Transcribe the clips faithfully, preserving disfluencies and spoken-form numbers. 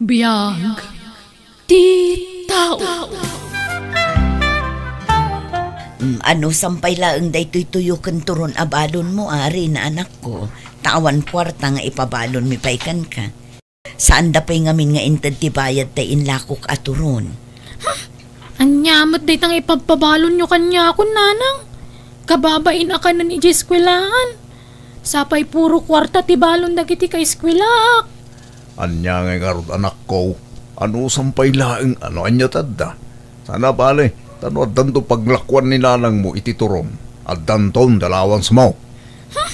Biag ti tao. Mm, anusam pay laeng daytoy tuyo ken turon a balonmo, Rina, anakko, ta awan kuarta nga ipabalonmi pay kenka. Saanda pay ngamin nga inted ti bayad ta inlakok a turon. Ania met dayta nga ipabpabalonyo kaniakon, nanang? Kababain a kanen idiay eskuelaan. Sapay puro kuarta ti balon dagiti kaeskuelaak. Ania ngay ngarud, anakko? Anusam pay laeng a no ania ti adda? Saan a bale, ta no addanto paglakuan ni nanangmo iti turon, addanton ti allowancemo. Hmm,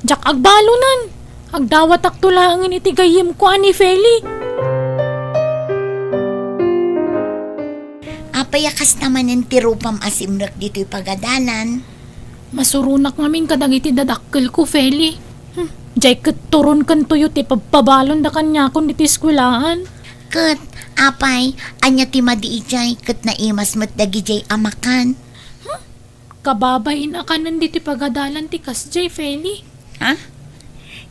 diak agbalonan. Agdawatakto laengen iti gayyemko a ni Feli. Apay a kasta manen ti rupam a simrek ditoy pagadalan? Masuronak ngamin kadagiti dadakkelko, Feli. Hmm, diay ket turon ken tuyo ti pabpabalonda kaniakon ditoy eskuelaan. Ket, apay, ania ti madi idiay ket naimas met dagidiay a makan? Hmm, kababain a kanen ditoy pagadalan ti kasdiay, Feli. Ha?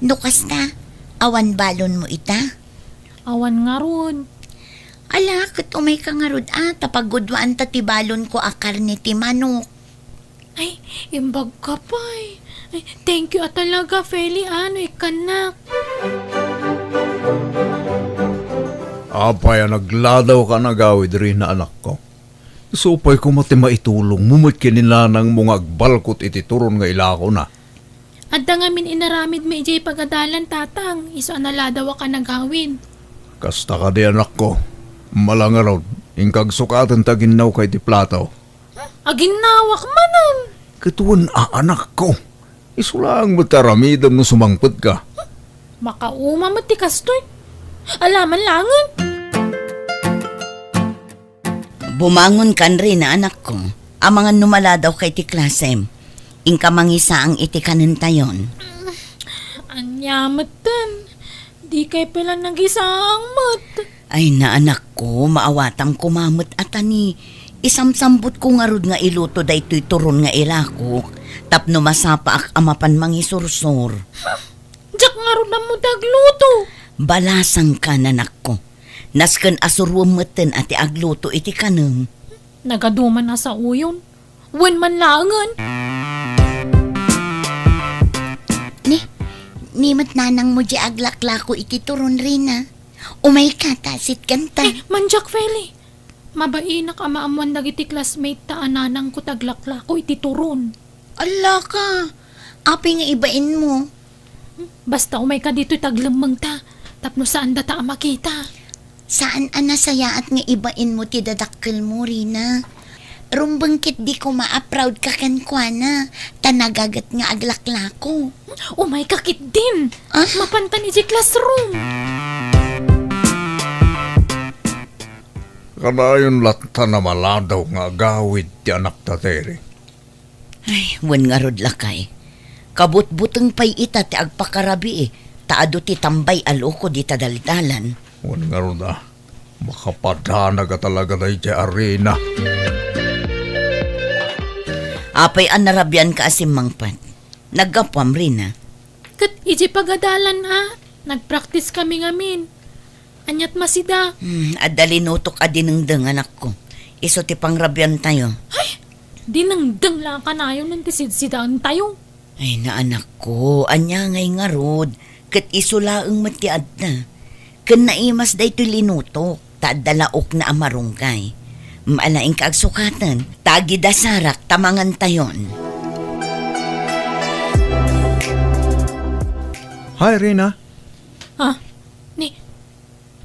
No kasta, awan balonmo ita? Awan ngarud. Ala, ket umayka ngarud a, ta pagguduaanta ti balonko a karne ti manok. Ay, imbag ka pay. Ay, thank you a talaga, Feli, a, no ikkannak. Apay a nagladaw ka nagawid, Rina, anakko. Isu pay koma ti maitulongmo met ken ni nanangmo nga agbalkot iti turon nga ilakona. Adda ngamin inaramidmi idiay pagadalan, tatang, isu a naladaw a kanagawid. Kasta kadi, anakko. Ala ngarud, inka agsukaten ta aginnawka iti plato. Aginnawak manen. Ket wen a, anakko. Isu laeng met ti aramidem no sumangpetka. Makauma met ti kastoy. Alaman laengen. Bumangonkan, Rina, anakko. Amangan no maladawka iti klasem. Inka mangisaang iti kanentayon. Ania metten? Dikay pay la nagisaang met. Ay, anakko, maawatam koma met a ta ni isamsambutko ngarud nga iluto daytoy turon nga ilakok tapno masapaak a mapan mangisursor. Diak ngarud ammo ti agluto. Balasangkan, anakko. Nasken a suroem metten a ti agluto iti kanem. Nagaduman a saoyon. Wen man laengen. Ni, ni met nanangmo diay aglaklako iti turon, Rina. Umayka ta asitkanta. Eh, mandiak, Feli. Mabainak a maammoan dagiti classmate ta a nanangko ti aglaklako iti turon. Ala ka! Apay nga ibainmo? Basta umayka ditoy ta aglemmengta, tapno saandata a makita. Saan a nasayaat nga ibainmo ti dadakkelmo, Rina. Rumbeng ketdi koma a proud ka kenkuana, ta nagaget nga aglaklako. Umayka ketdin. Ah? Mapantan idiay classroom. Kanayon latta a maladaw nga agawid ti anakta, Terry. Ay, wen ngarud, lakay. Kabutbuteng pay ita ti agpakarabii, ta adu ti tambay a loko dita daldalan. Wen ngarud a, makapadanag a talaga daydiay a Rina. Apay a narabianka a simmangpet? Naggapuam, Rina. Ket idiay pagadalan a, nagpraktis kami ngamin. Aniat masida? Hmm, adda linutok a dinengdeng, anakko. Isu ti pangrabiantayo. Ay, dinengdeng la kanayon ti sidsidaentayo. Ay, anakko, ania ngay ngarud? Ket isu laeng met ti adda. Ken naimas daytoy linutok, ta adda la ukna a marunggay. Ala, inka agsukaten, ta agidasarak ta mangantayon. Hi, Rina. Ah, ni,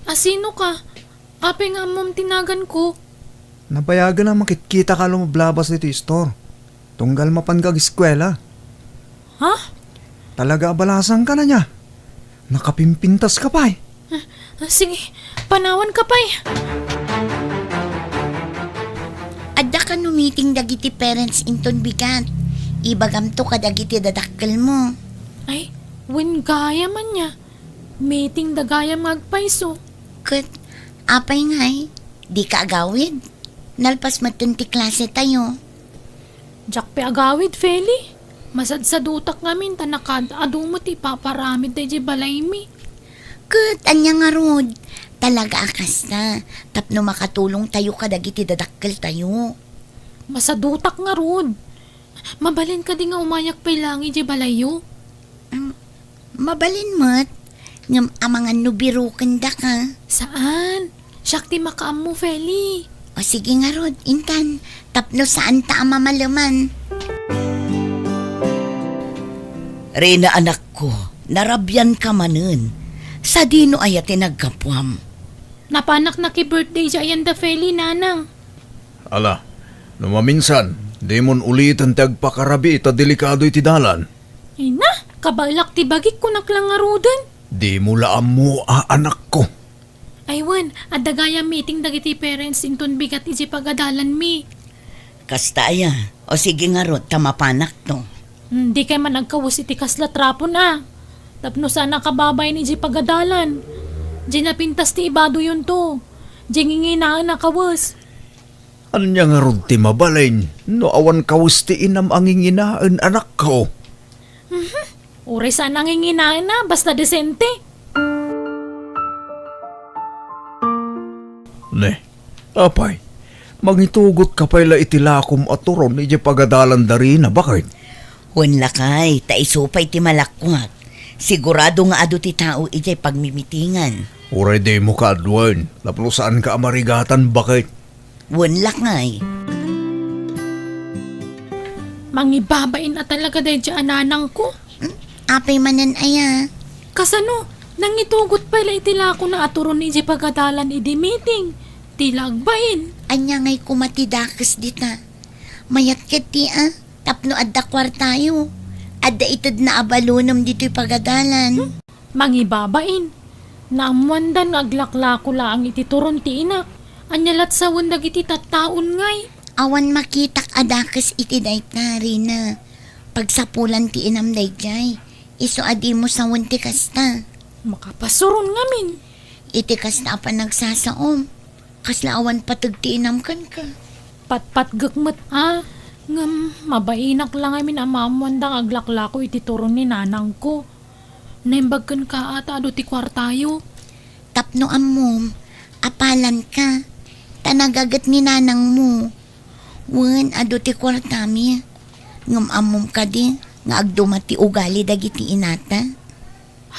asino ka? Apay nga ammom ti naganko? Nabayagen a makitkitaka a lumablabas ditoy istor. Tunggal mapanka ageskuela. Ha? Talaga a balasangkan ania? Nakapimpintaska pay. Ah, ah, sige, panawanka pay. Adda kano meeting dagiti parents inton bigat. Ibagamto kadagiti dadakkelmo. Ay, wen gayam ania. Meeting da gayam nga agpayso. Ket, apay ngay, dika agawid? Nalpas metten ti klasetayo. Diak pay agawid, Feli. Masadsadutak ngamin ta nakaad-adu met ti ipaparamid daydiay balaymi. Ket ania ngarud, Talaga a kasta, tapno makatulongtayo kadagiti dadakkeltayo. Masadutak ngarud. Mabalin kadi nga umayak pay laeng idiay balayyo? Mm, mabalin met, ngem amangan no birokendaka. Saan? Siak ti makaammo, Feli. O sige ngarud, intan, tapno saanta a mamaleman. Rina, anakko, narabianka manen. Sadino aya ti naggapuam? Napanak naki-birthday idiay ayanda, Feli, nanang. Ala, no maminsan, dimon uliten ti agpakarabii ta delikado iti dalan. Ay na, kabaelak ti bagik, kunak la ngaruden. Dimo la ammo a anakko. Ay wen, adda gayam meeting dagiti parents inton bigat idiay pagadalanmi. Kasta aya, o sige ngarud ta mapanakto. Hmm, dikay man agkawes iti kasla trapon a. Tapno saan a kababain idiay pagadalan. Diay napintas ti ibadoyonto. Diay nginginaen a kawes. Ania ngarud ti mabalin no awan kawes ti inam a nginginaen, anakko? Mhm. Uray saan a nginginaen a, basta desente. Ne, apay, mangitugotka pay la iti lakom a turon idiay pagadalan da Rina, baket? Wen lakay, ta isu pay ti malakuak. Sigurado nga adu ti tao idiay pagmimitingan. Uray dimo kaaduan, tapno saanka a marigatan, baket? Wen lakay. Mangibabain a talaga daydiay a nanangko. Hmm? Apay manen aya? Kasano? Nangitugot pay la iti lakona a turon idiay pagadalan idi meeting. Ti la agbain. Ania ngay koma ti dakes dita? Mayat ketdi a, tapno adda kuartayo. Adda itedna a balonem ditoy pagadalan. Hmm? Mangibabain. Naammoandan nga aglaklako laeng iti turon ti inak. Ania lat sawen dagiti tattaon ngay? Awan makitak a dakes iti dayta, Rina. Pagsapulan ti inam daydiay. Isu a dimo sawen ti kasta. Makapasuron ngamin. Iti kasta a panagsasaom, kasla awan pateg ti inam kenka. Patpatgek met a, ngem mabainak la ngamin a maammoanda nga aglaklako iti turon ni nanangko. Naimbag kenka a ta adu ti kuartayo. Tapno ammom, apalanka, ta nagaget ni nanangmo. Wen, adu ti kuartami. Ngem ammom kadi nga agduma ti ugali dagiti inata?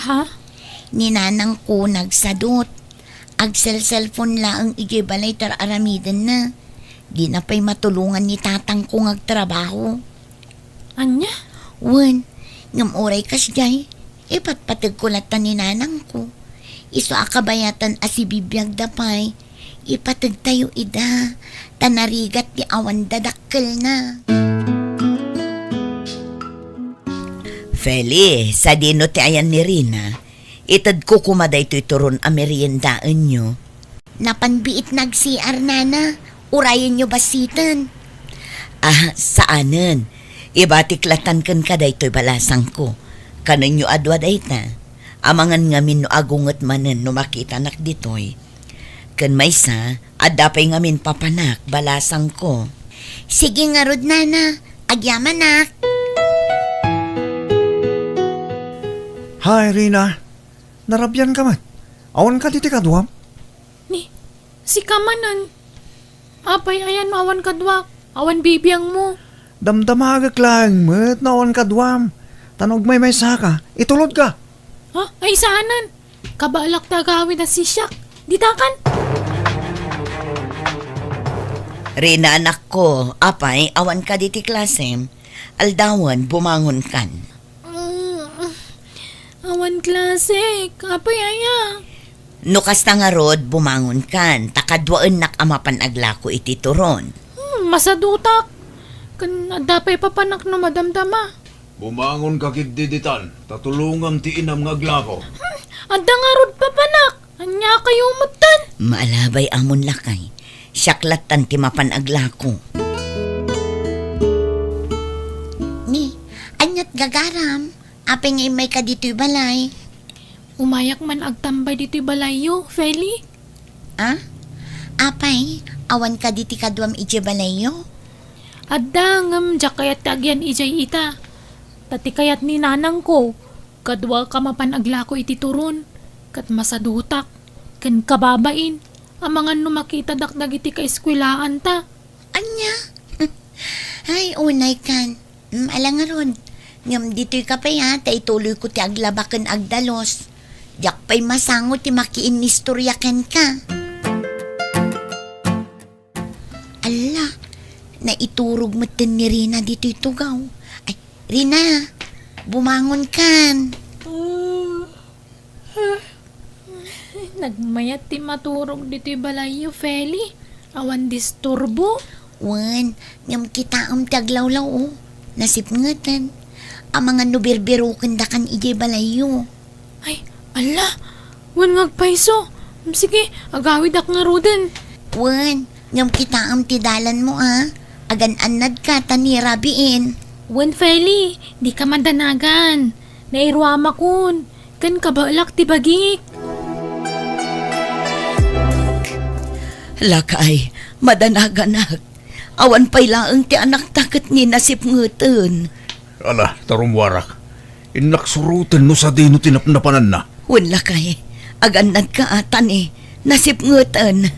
Ha? Ni nanangko nagsadut. Agselselpon laeng idiay balay ti ar-aramidenna. Dina pay matulongan ni tatangko nga agtrabaho. Ania? Wen, ngem uray kasdiay, ipatpategko latta ni nanangko. Isu a kabayatan a sibibiagda pay, ipategtayo ida, ta narigat ti awan dadakkelna. Feli, sadino ti ayan ni Rina? Itedko koma daytoy turon a meriendaenyo. Napan biit nag-C R, nana. Urayenyo bassiten. Ah, saanen. Ibatik latan kenka daytoy balasangko. Kanenyo a dua dayta. Amangan ngamin no agunget manen no makitanak ditoy. Ken maysa, adda pay ngamin papanak, balasangko. Sige ngarud, nana. Agyamanak. Hi, Rina. Narabianka met. Awan kadi ti kaduam? Ni, sika manen. Apay, ayan no awan kaduak? Awan bibiangmo? Damdamagek laeng met no awan kaduam. Ta no agmaymaysaka, itulodka. Ha? Ay, saanen. Kabaelak ti agawid a sisiak. Ditakan. Rina, anakko, apay, awan kadi ti klasem? Aldawen, bumangonkan. Mm, awan klasek. Apay aya? No kasta ngarud, bumangonkan, ta kaduaennak a mapan aglako iti turon. Hmm, masadutak. Ken adda pay papanak no madamdama. Bumangonka ketdi ditan, ta tulongam ti inam nga aglako. Hmm, adda ngarud papanak. Ania kayo metten? Maalabay amon lakay. Siak lattan ti mapan aglako. Ni, aniat gagaram? Apay nga immayka ditoy balay? Umayak man agtambay ditoy balayyo, Feli. Ah? Apay, awan kadi ti kaduam idiay balayyo? Adda, ngem diak kayat ti agyan idiay ita. Ta ti kayat ni nanangko, kaduak a mapan aglako iti turon, ket masadutak. Ken kababain, amangan no makitadak dagiti kaeskuelaanta. Ania? Ay, unay kan. Mm, ala ngarud. Ngem ditoy ka pay, a, ta ituloyko ti aglaba ken agdalus. Diak pay masango ti makiinnistorya kenka. Alla, naiturog metten ni Rina ditoy tugaw. Ay, Rina, bumangon kan. Nagmayat ti maturog ditoy balayyo, Feli. Awan disturbo. Wen, ngem kitaem ti aglawlaw, o. Nasipngeten. Amangan no birbirokendakan idiay balayyo. Ay, alla! Wen nga agpayso. Sige, agawidak ngaruden. Wen, ngem kitaem ti dalanmo, a. Agan-annadka ta ni rabiin. Wen, Feli, dika madanagan. Nairuamakon. Ken kabaelak ti bagik. Lakay, madanaganak. Awan pay laeng ti anakta ket ni nasipngeten. Ala, ta rummuarak. Innak suroten no sadino ti napnapananna. Wen, lakay, agannadka a ta ni nasipngeten.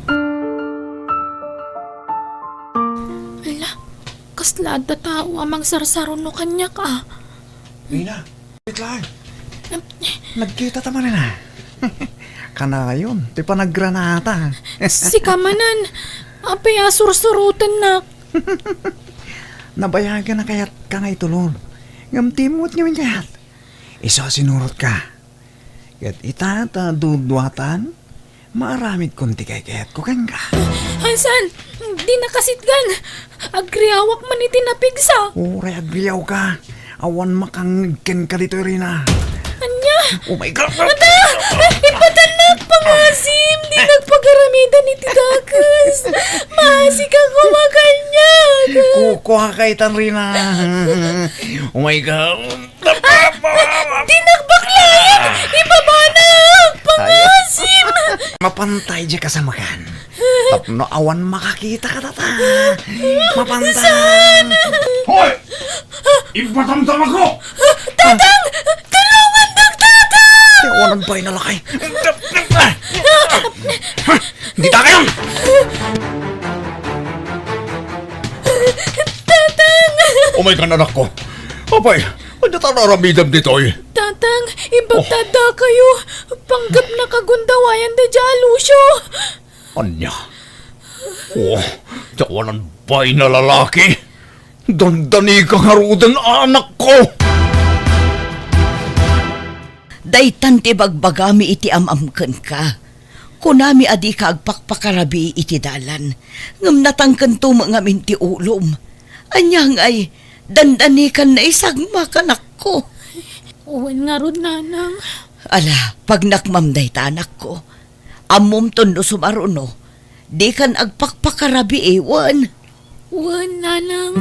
Ala, kasla adda tao a mangsarsaruno kaniak, a. Rina, wait lang. Nagkita ta manen, a. Kanayon, ti panagranata. Sika manen, apay a sursurotennak? Nabayagan a kayatka nga itulon. Ngem ti met ngamin kayat. Isu a sinurotka. Ket ita ta duduatan, maaramidkon ti kaykayatko kenka. Hansan, dina kasitgan. Agriawak man iti napigsa. Uray agriawka. Awan makangngeg kenka ditoy, Rina. Ania? Oh my God! Ata! Ipatannak, pangasim! Dinak pagaramidan iti dakes! Maasika koma kaniak! Kukuaka itan, Rina. Oh my God! Ah! Dinak baklayan! Ibabanak! Pangasim! Mapantay diay kasamakan. Tapno awan makakita kadata. Mapantay. Hoy! Ipatamtamakko! Tatang! Tulongandak, Tatang! Ti awanan pay nalakay. Dita kayon! Tatang! Umay kan, anakko. Apay, ania ta aramidem ditoy? Tatang, imbag ta adda kayo. Panggep nakagundawayan da dia Lucio. Ania? Oh, ti awanan pay nalalaki. Dandanika ngaruden, anakko. Daytan ti bagbagami iti am-am kenka. Kunami a dika agpakpakarabii iti dalan, ngem natangkento met ngamin ti ulom. Ania ngay, dandanikan naisagmak, anakko. Wen ngarud, nanang. Ala, pagnakmam dayta, anakko. Ammomton no sumaruno, dikan agpakpakarabii, wen? Wen, nanang.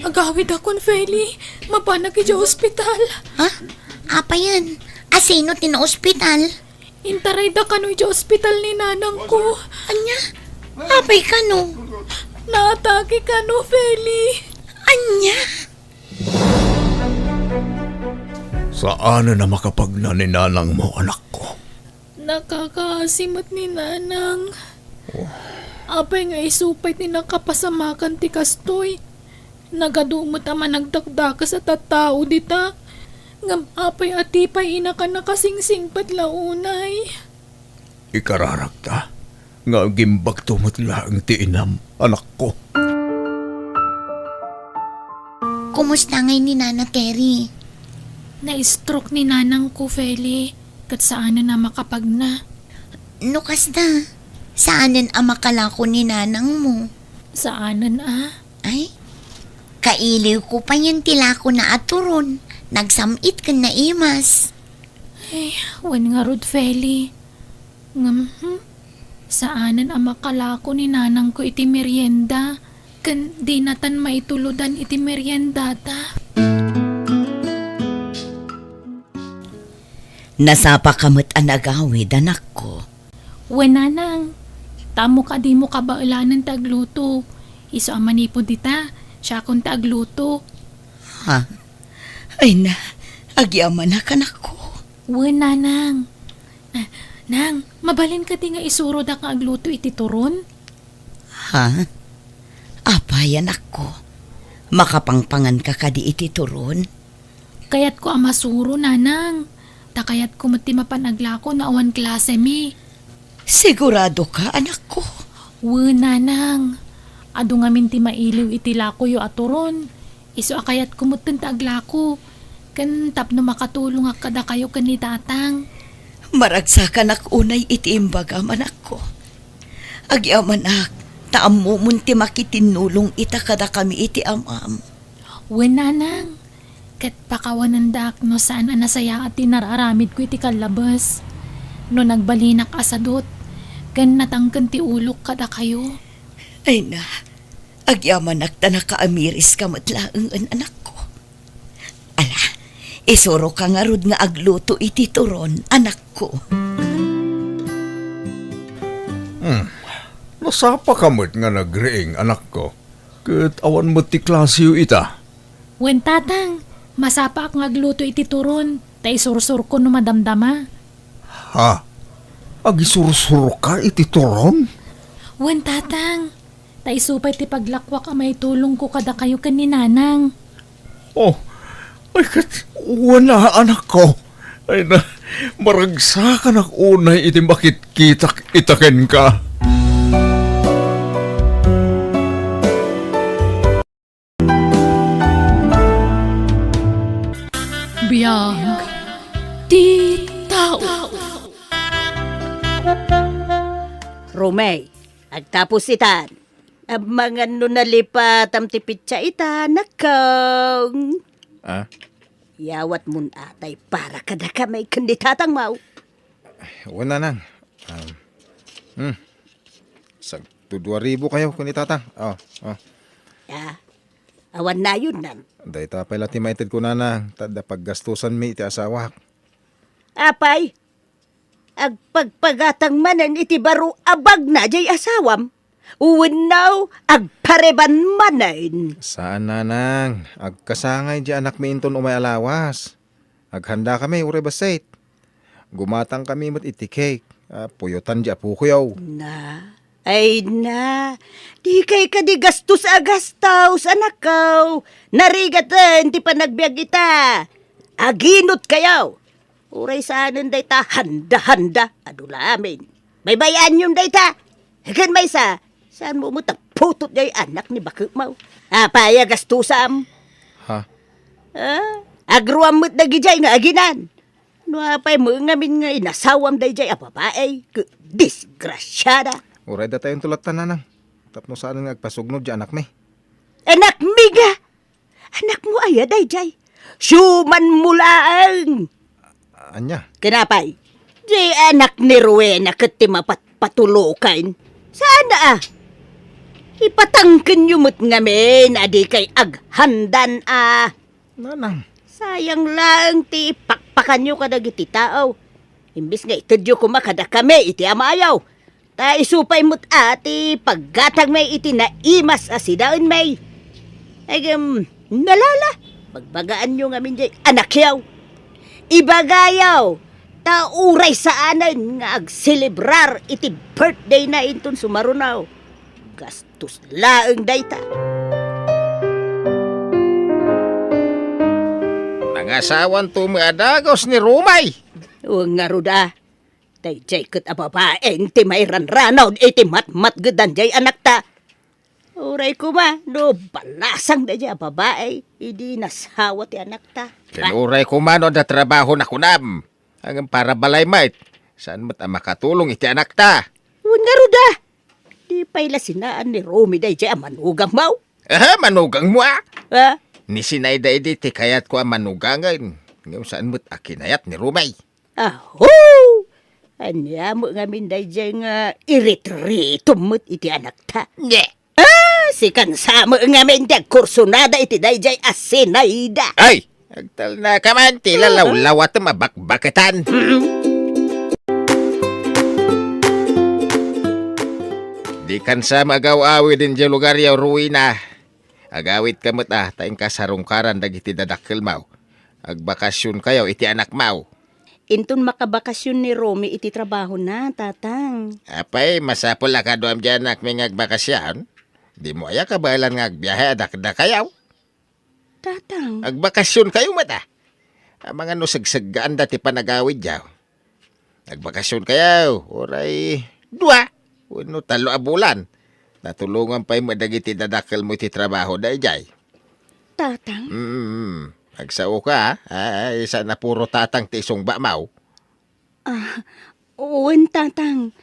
Agawidakon, Feli. Mapanak idiay ospital. Ha? Apayen? A sino ti naospital? Intarayda kano idiay ospital ni nanangko. Ania? Apay kano? Naatake kano, Feli. Ania? Saanen a makapagna ni nanangmo, anakko. Nakakaasi met ni nanang. Oh. Apay nga isu pay ti nakapasamakan ti kastoy? Nagadu met a managdakdakes a tattao dita. Ngem apay a ti pay inaka nakasingsingpet la unay? Ikararagta nga agimbagto met laeng ti inam, anakko. Kumusta ngay ni Nana Terry? Na-stroke ni nanangko, Feli, ket saanen a makapagna. No kasta, saanen a makalako ni nanangmo? Saanen a? Ay, kailiwko payen ti lakona a turon, nagsam-it ken naimas. Ay, wen ngarud, Feli. Ngem, hmm, saanen a makalako ni nanangko iti merienda, ken dinatan maitulodan iti meriendata. Nasapaka met a nagawid, anakko. Wen, nanang, ta ammok a dimo kabaelanen ti agluto. Isu a manipud dita, siakon ti agluto. Ha? Ay na, agyamanak, anakko. Wen, nanang. Nang, mabalin kadi nga isurodak nga agluto iti turon? Ha? Apay, anakko? Makapangpanganka kadi iti turon? Kayatko a masuro, nanang. Ta kayatko met ti mapan aglako no awan klasemi. Siguradoka, anakko? Wen, nanang. Adu ngamin ti mailiw iti lakoyo a turon. Isu a kayatko metten ti aglako. Ken tapno makatulongak kadakayo ken ni tatang. Maragsakanak unay iti imbagam, anakko. Agyamanak, ta ammomon ti makitinnulong ita kadakami iti amam. Wen, nanang. Ket pakawanendak no saan a nasayaat ti nararamidko iti kallabes. No nagbalinak a sadut, ken natangken ti ulok kadakayo. Ay na, agyamanak ta nakaamiriska met laengen, anakko. Ala, isuroka ngarud nga agluto iti turon, anakko. Hmm. Nasapaka met nga nagriing, anakko. Ket awan met ti klaseyo ita. Wen, tatang, masapaak nga agluto iti turon, ta isursurko no madamdama. Ha? Agisursurka iti turon? Wen, tatang, ta isu pay ti paglakuak a maitulongko kadakayo ken ni nanang. Oh, ay ket, wen a, anakko. Ay na, maragsakanak unay iti makitkitak ita kenka. Biag ti tao. Romey, agtapos itan. Amangan no nalipatam ti pitsa ita, nakong. Ah? Yawatmon atay para kadakami ken ni tatangmo. Wen, nanang. Um, hmm. Sagto dua ribu kayo ken ni tatang. Oh, oh. Ah, awan nayon nan. Dayta pay la ti maitedko, nanang, ta adda paggastusanmi iti asawak. Apay, agpagpagatang manen iti baro a bagna jay asawam? Wenno agpareban manen? Saan, nanang. Agkasangay jay anakmi inton umay a lawas. Aghandakami uray bassit. Gumatangkami met iti cake a puyotan jay apokoyo. Na, ay na, dikay kadi gastos a gastos, anakko. Narigaten ti panagbiag ita. Aginotkayo. Uray saanen dayta handa-handa, adu la amin. Baybay-anyon dayta. Ken maysa, saanmo met a putot jay anak ni baketmo? Apay a gastusam? Ha? Ah, agruam met dagijay nga aginan. No apay met ngamin nga inasawam dayjay a babai, ket disgrasiada. Uray datayon ti lattan, nanang. Tapno saanen nga agpasugnod jay anakmi. Anakmi nga! Anakmo aya dayjay? Siumanmo laeng! Ania? Ken apay, di anak ni Rowena ket ti mapatpatulokan? Saan a? Ipatangkenyo met ngamin a dikay aghandan a. Nanang. Sayang laeng ti pakpakanyo kadagiti tao. Imbes nga itedyo koma kadakami iti amayo. Ta isu pay met a ti paggatangmi iti naimas a sidaenmi. Ngem, nalala, bagbagaanyo ngamin jay anakyo. Ibagayo, ta uray saanen nga agselebrar iti birthdayna inton sumaruno. Gastos laeng dayta. Nangasawanto met a dagus ni Romay. O ngarud a, dayjay ket a babaen ti mairanranon iti matmatgedan jay anakta. Uray koma no balasang dayjay a babai idi nasawa ti anakta. Ken uray koma no adda trabahona kunam. Ngem para balay met, saan met a makatulong iti anakta. Wen ngarud a, di pay la sinaan ni Romy dayjay a manugangmo? Aha, manugangmo a? Ha? Ni Sinayda idi ti kayatko a manugangen, ngem saan met a kinayat ni Romay. Aho! Ania met ngamin dayjay nga iritritom met iti anakta? Nye! Ah, sikan sa met ngamin ti agkursunada iti dayjay a Sinayda. Ay! Agtalnaka man ti lalawlawatem a bakbaketan. Dikan sa met agaw-awid idiay lugaryo, Rowena. Agawidka met a, ta inka sarungkaran dagiti dadakkelmo. Agbakasionkayo iti anakmo. inton makabakasyon ni Romy iti trabahona, Tatang. Apay, masapul a kaduam diay anakmi nga agbakasyon? Dimo aya kabaelan nga agbiahe a dakdakayaw? Tatang. Agbakasyon kayo met, a. Amangan no segseggaanda ti panagawidyo. Agbakasyon kayo, uray dua wenno tallo a bulan. Natulongan pay met dagiti dadakkelmo iti trabaho daydiay. Tatang? Mm, agsaoka, a. Ay, saan a puro tatang ti isungbamaw. Ah, wen, Tatang.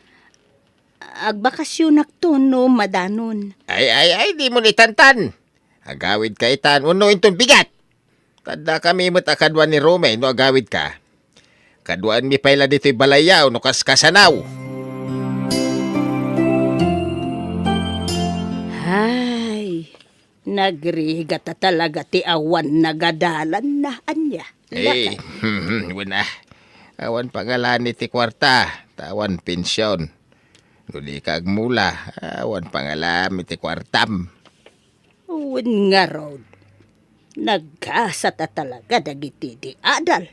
Agbakasyonakto no madanon. Ay, ay, ay, dimo ni tantan. Agawidka itan wenno inton bigat. Tadda kami met a kadua ni Romy no agawidka. Kaduaenmi pay la ditoy balayyo no kaskasanaw. Hay, nagrigata talaga ti awan nagadalanna, ania? Eh, lakay. Wen a. Awan pangalani ti kuarta, ta awan pension. No di ka agmula, awan pangalami ti kuartam. Wen ngarud, nagkasat a talaga dagiti di adal.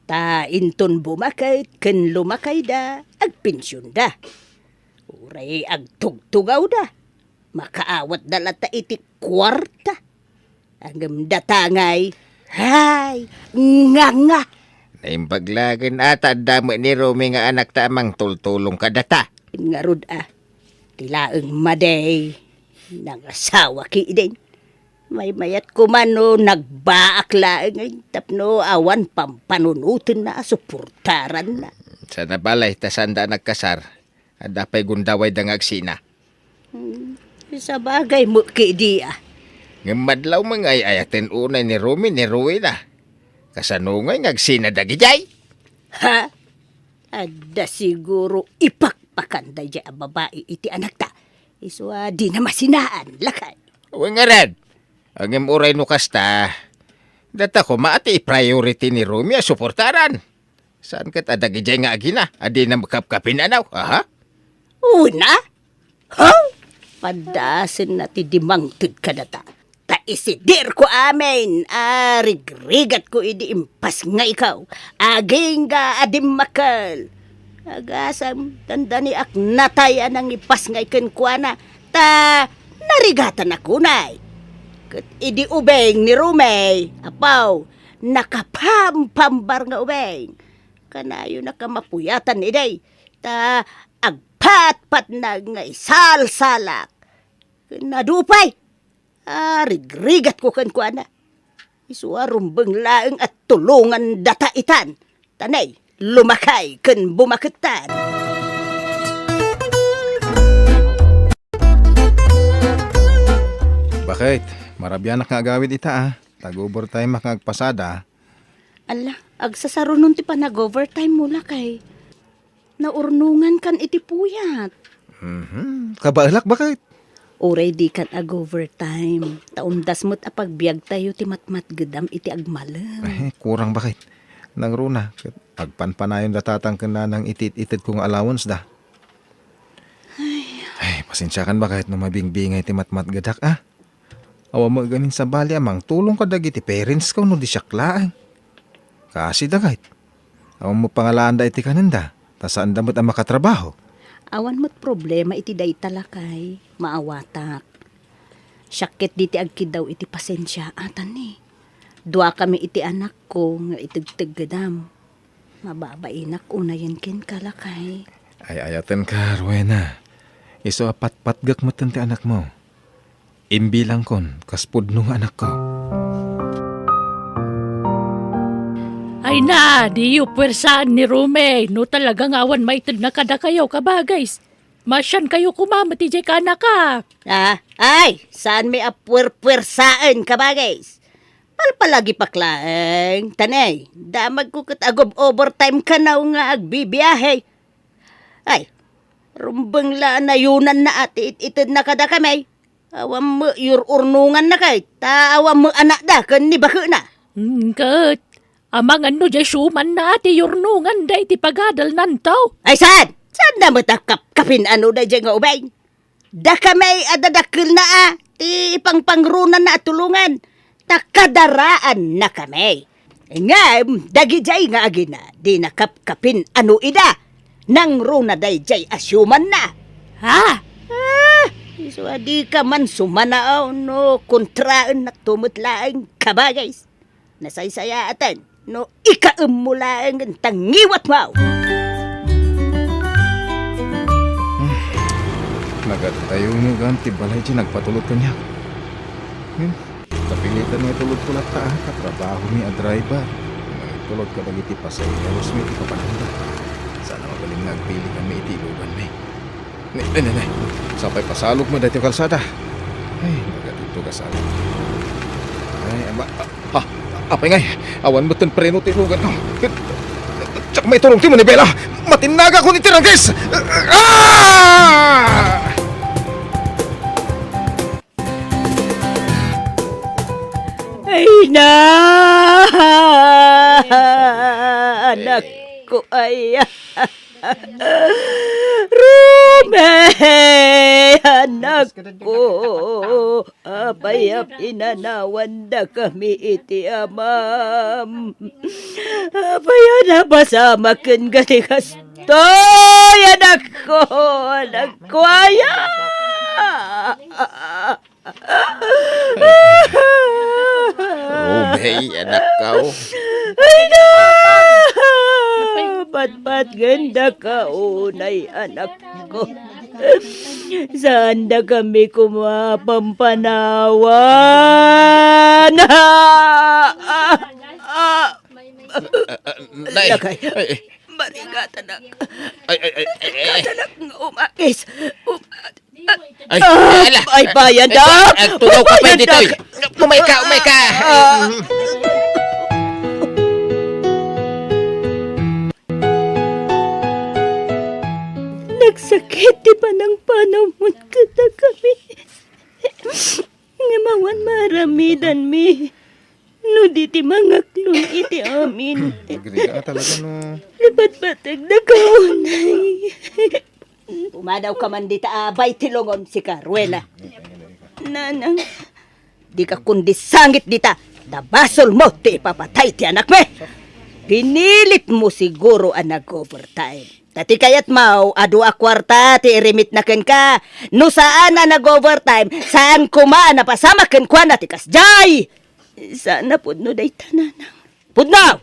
Ta inton bumaket ken lumakayda, agpensionda. Uray agtugtugawda, makaawatda latta iti kuarta. Ngem data ngay, hay, nganga! Naimbag laeng a ta adda met ni Romy nga anakta a mangtultulong kadata. Ngarud a, ti laeng madi, nangasawa ketdin. Maymayat koma no nagbaak laeng tapno awan pampanunotenna a suportaranna. Saan a balay ta saanda a nagkasar. Adda pay gundawayda nga agsina. Hmm, sabagay met ketdi a. Ngem madlaw met nga ay-ayaten unay ni Romy ni Rowena. Kasano ngay nga agsina dagidiay? Ha? Adda siguro ipakpakan daydiay a babai iti anakta. Isu a dina masinaan, lakay. Wen ngarud. Ngem uray no kasta, data koma ti priority ni Romy a suportaran. Saan ket a dagidiay nga agina a dina makapkapin-anaw, aha? Una? Ha? Padasenna ti dimangted kadata. Ta isidirko amin a rigrigatko idi impasngayko. Agingga a dimmakkel. Agasem, dandaniak natay a nangipasngay kenkuana. Ta narigatanak unay. Ket idi ubing ni Romy, apo, nakapampambar nga ubing. Kanayonak a mapuyatan idi, ta agpatpatnag nga isalsalak. Ken adu pay a rigrigatko kenkuana. Isu a rumbeng laeng a tulongan data itan. Ta nay, lumakay ken bumakettan. Baket, marabianak nga agawid ita, a. Tag-overtime-ak nga agpasada. Ala, agsasarunon ti panag-overtime mo, lakay. Naurnongankan iti puyat. Mhm. Kabaelak, baket. Uray dikan ag-overtime. Ta umdas met a pagbiagtayo ti matmatgedam iti agmalem. Eh, kurang, baket. Nangruna, ket agpanpanayon da tatang ken nanang iti itedko nga allowance da. Ay. Ay, pasensiakan, baket, no mabingbingay ti matmatgedak, a. Awan met gamin sabali a mangtulong kadagiti parents ko no di siak laeng. Kasi dagayt. Awan met pangalaanda iti kanenda, ta saanda met a makatrabaho. Awan met problema iti dayta, lakay, maawatak. Siak ket diti agkiddaw iti pasensia, atan ni. Duakami iti anakko nga itegteggedam. Mababainak unayen kenka, lakay. Ay-ayatenka, Rowena. Isu a patpatgek metten ti anakmo. Imbilangkon kas pudno nga anakko. Ay na, diyo puwersaan ni Romy no talaga nga awan maitedna kadakayo, kabagays. Masiankayo koma met idiay kanaka. Ah, ay, saanmi a puwerpuwersaen, kabagays. Palpalagipak laeng, tanay, damagko ket agob-overtime kanaw nga agbibiahe. Ay, rumbeng la a nayonanna a ti it-itedna kadakami. Awan met yur-urnonganna kay, ta awan met anakda ken ni bakena. Hmm, ket, amangan no diay siumanna a ti yurnonganda iti pagadalnanto? Ay, saan? Saanda met a kapkapin-ano daydiay nga ubing? Dakami a dadakkelna a ti ipangpangronanna a tulongan, ta kadaraannakami. Ngem dagidiay nga agina, dina kapkapin a no ida. Nangruna daydiay a siumanna. Ha? Ah, isu a dika man sumanaaw no kontraennakto met laeng, kabagis. Nasaysayaaten no ikaemmo laengen ta ngiwatmo. Hmm. Nagad tayo nga gaan ti balay ti nagpatulod kaniak. Hmm. Kapilitan nga itulod ko latta, ah. Katrabaho mi a driver. Nagtulod kadagiti pasaheros mi iti papananda. Sana mabalin nga agpili kami iti ilugan mi. Ne, ne, ne, ne. Sapay pasalog mo daytoy kalsada. Ay, baga dito ka sa akin. Ay, ama, ah, ah, apay ngay, awan mo ten preno ti ilugan ko. Tsak may turong ti manibela. Matinnaga ko ni Tirangkis! Ah! Ay na! Anak ko, ay. Ruby, anak ko, apay a pinanawanda kami iti amam? Apay a napasamak ken gani kastoy, anak ko, anak ko, aya! Ruby, anak ko. Ay na! Patpatgen daka unay, anak ko. Saan da kami koma pampanawan? Ah! Ah! Ah! Ah, ah, nay. Lakay. Ay, ay. Marigatanak. Ay, ay, ay, ay, ay. Marigatanak nga umakis. Umakis. Ay, ah, ala. Ay, bayan, ay, dak! Ay, tugaw ka pa, bayan, ditoy. Dak! Umay ka, umay ka. Ah. Nagsakit ti panangpanaw mo kadakami. Ngem awan maaramidanmi. No di ti mangaklon iti amin. Agriga talaga, no. Ipatpateg daka unay. Pumadaw ka man dita, abay ti lungon, sika, Ruena. Nanang. Dika kundi sangit dita. Ta basolmo ti ipapatay ti anakmi. Pinilitmo siguro a nag-overtime. Ta ti kayatmo, adu a kuarta ti iremitna kenka. No saan a nag-overtime, saan koma a napasamak kenkuana ti kasdiay. Saan a pudno dayta, nanang. Pudno!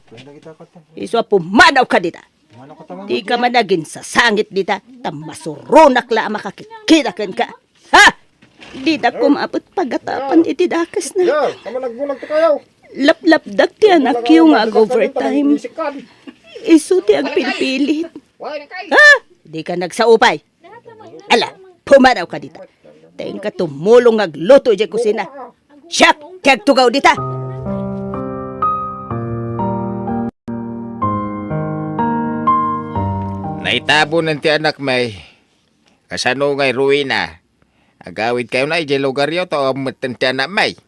Isu a pumanawka dita. Dika man aginsasangit dita, ta masuronak la a makakitkita kenka. Ha? Dida koma met pagatapan iti dakesna. Laplapdak ti anakyo nga ag-overtime. Isu ti agpilpilit. Ha? Dika nagsaupay. Ala, pumanawka dita. Ta inka tumulong nga agluto idiay kusina. Siak ti agtugaw dita. Naitabunen ti anakmi. Kasano ngay, Ruena? Agawidkayo na idiay lugaryo, ta awan metten ti anakmi.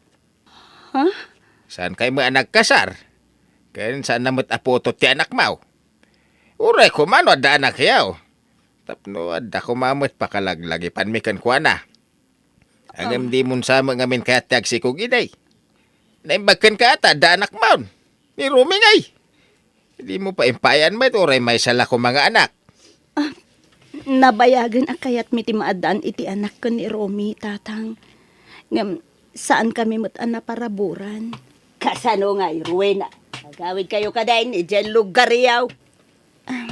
Ha? Saankayo met a nagkasar? Ken saan na met a putot ti anakmo? Uray koma no adda anakyo. Tapno adda koma met pakalaglagipanmi kenkuana. Ngem dimo sa met ngamin kayat ti agsikog idi. Naimbag kenka ta adda anakmon. Ni Romy ngay. Dimo pay impayan met uray maysa la koma nga anak. Ah, nabayagen a kayatmi ti maaddaan iti anak ken ni Romy, Tatang. Ngem saankami met a naparaburan. Kasano ngay, Ruena? Agawidkayo kadin idiay lugaryo. Ah,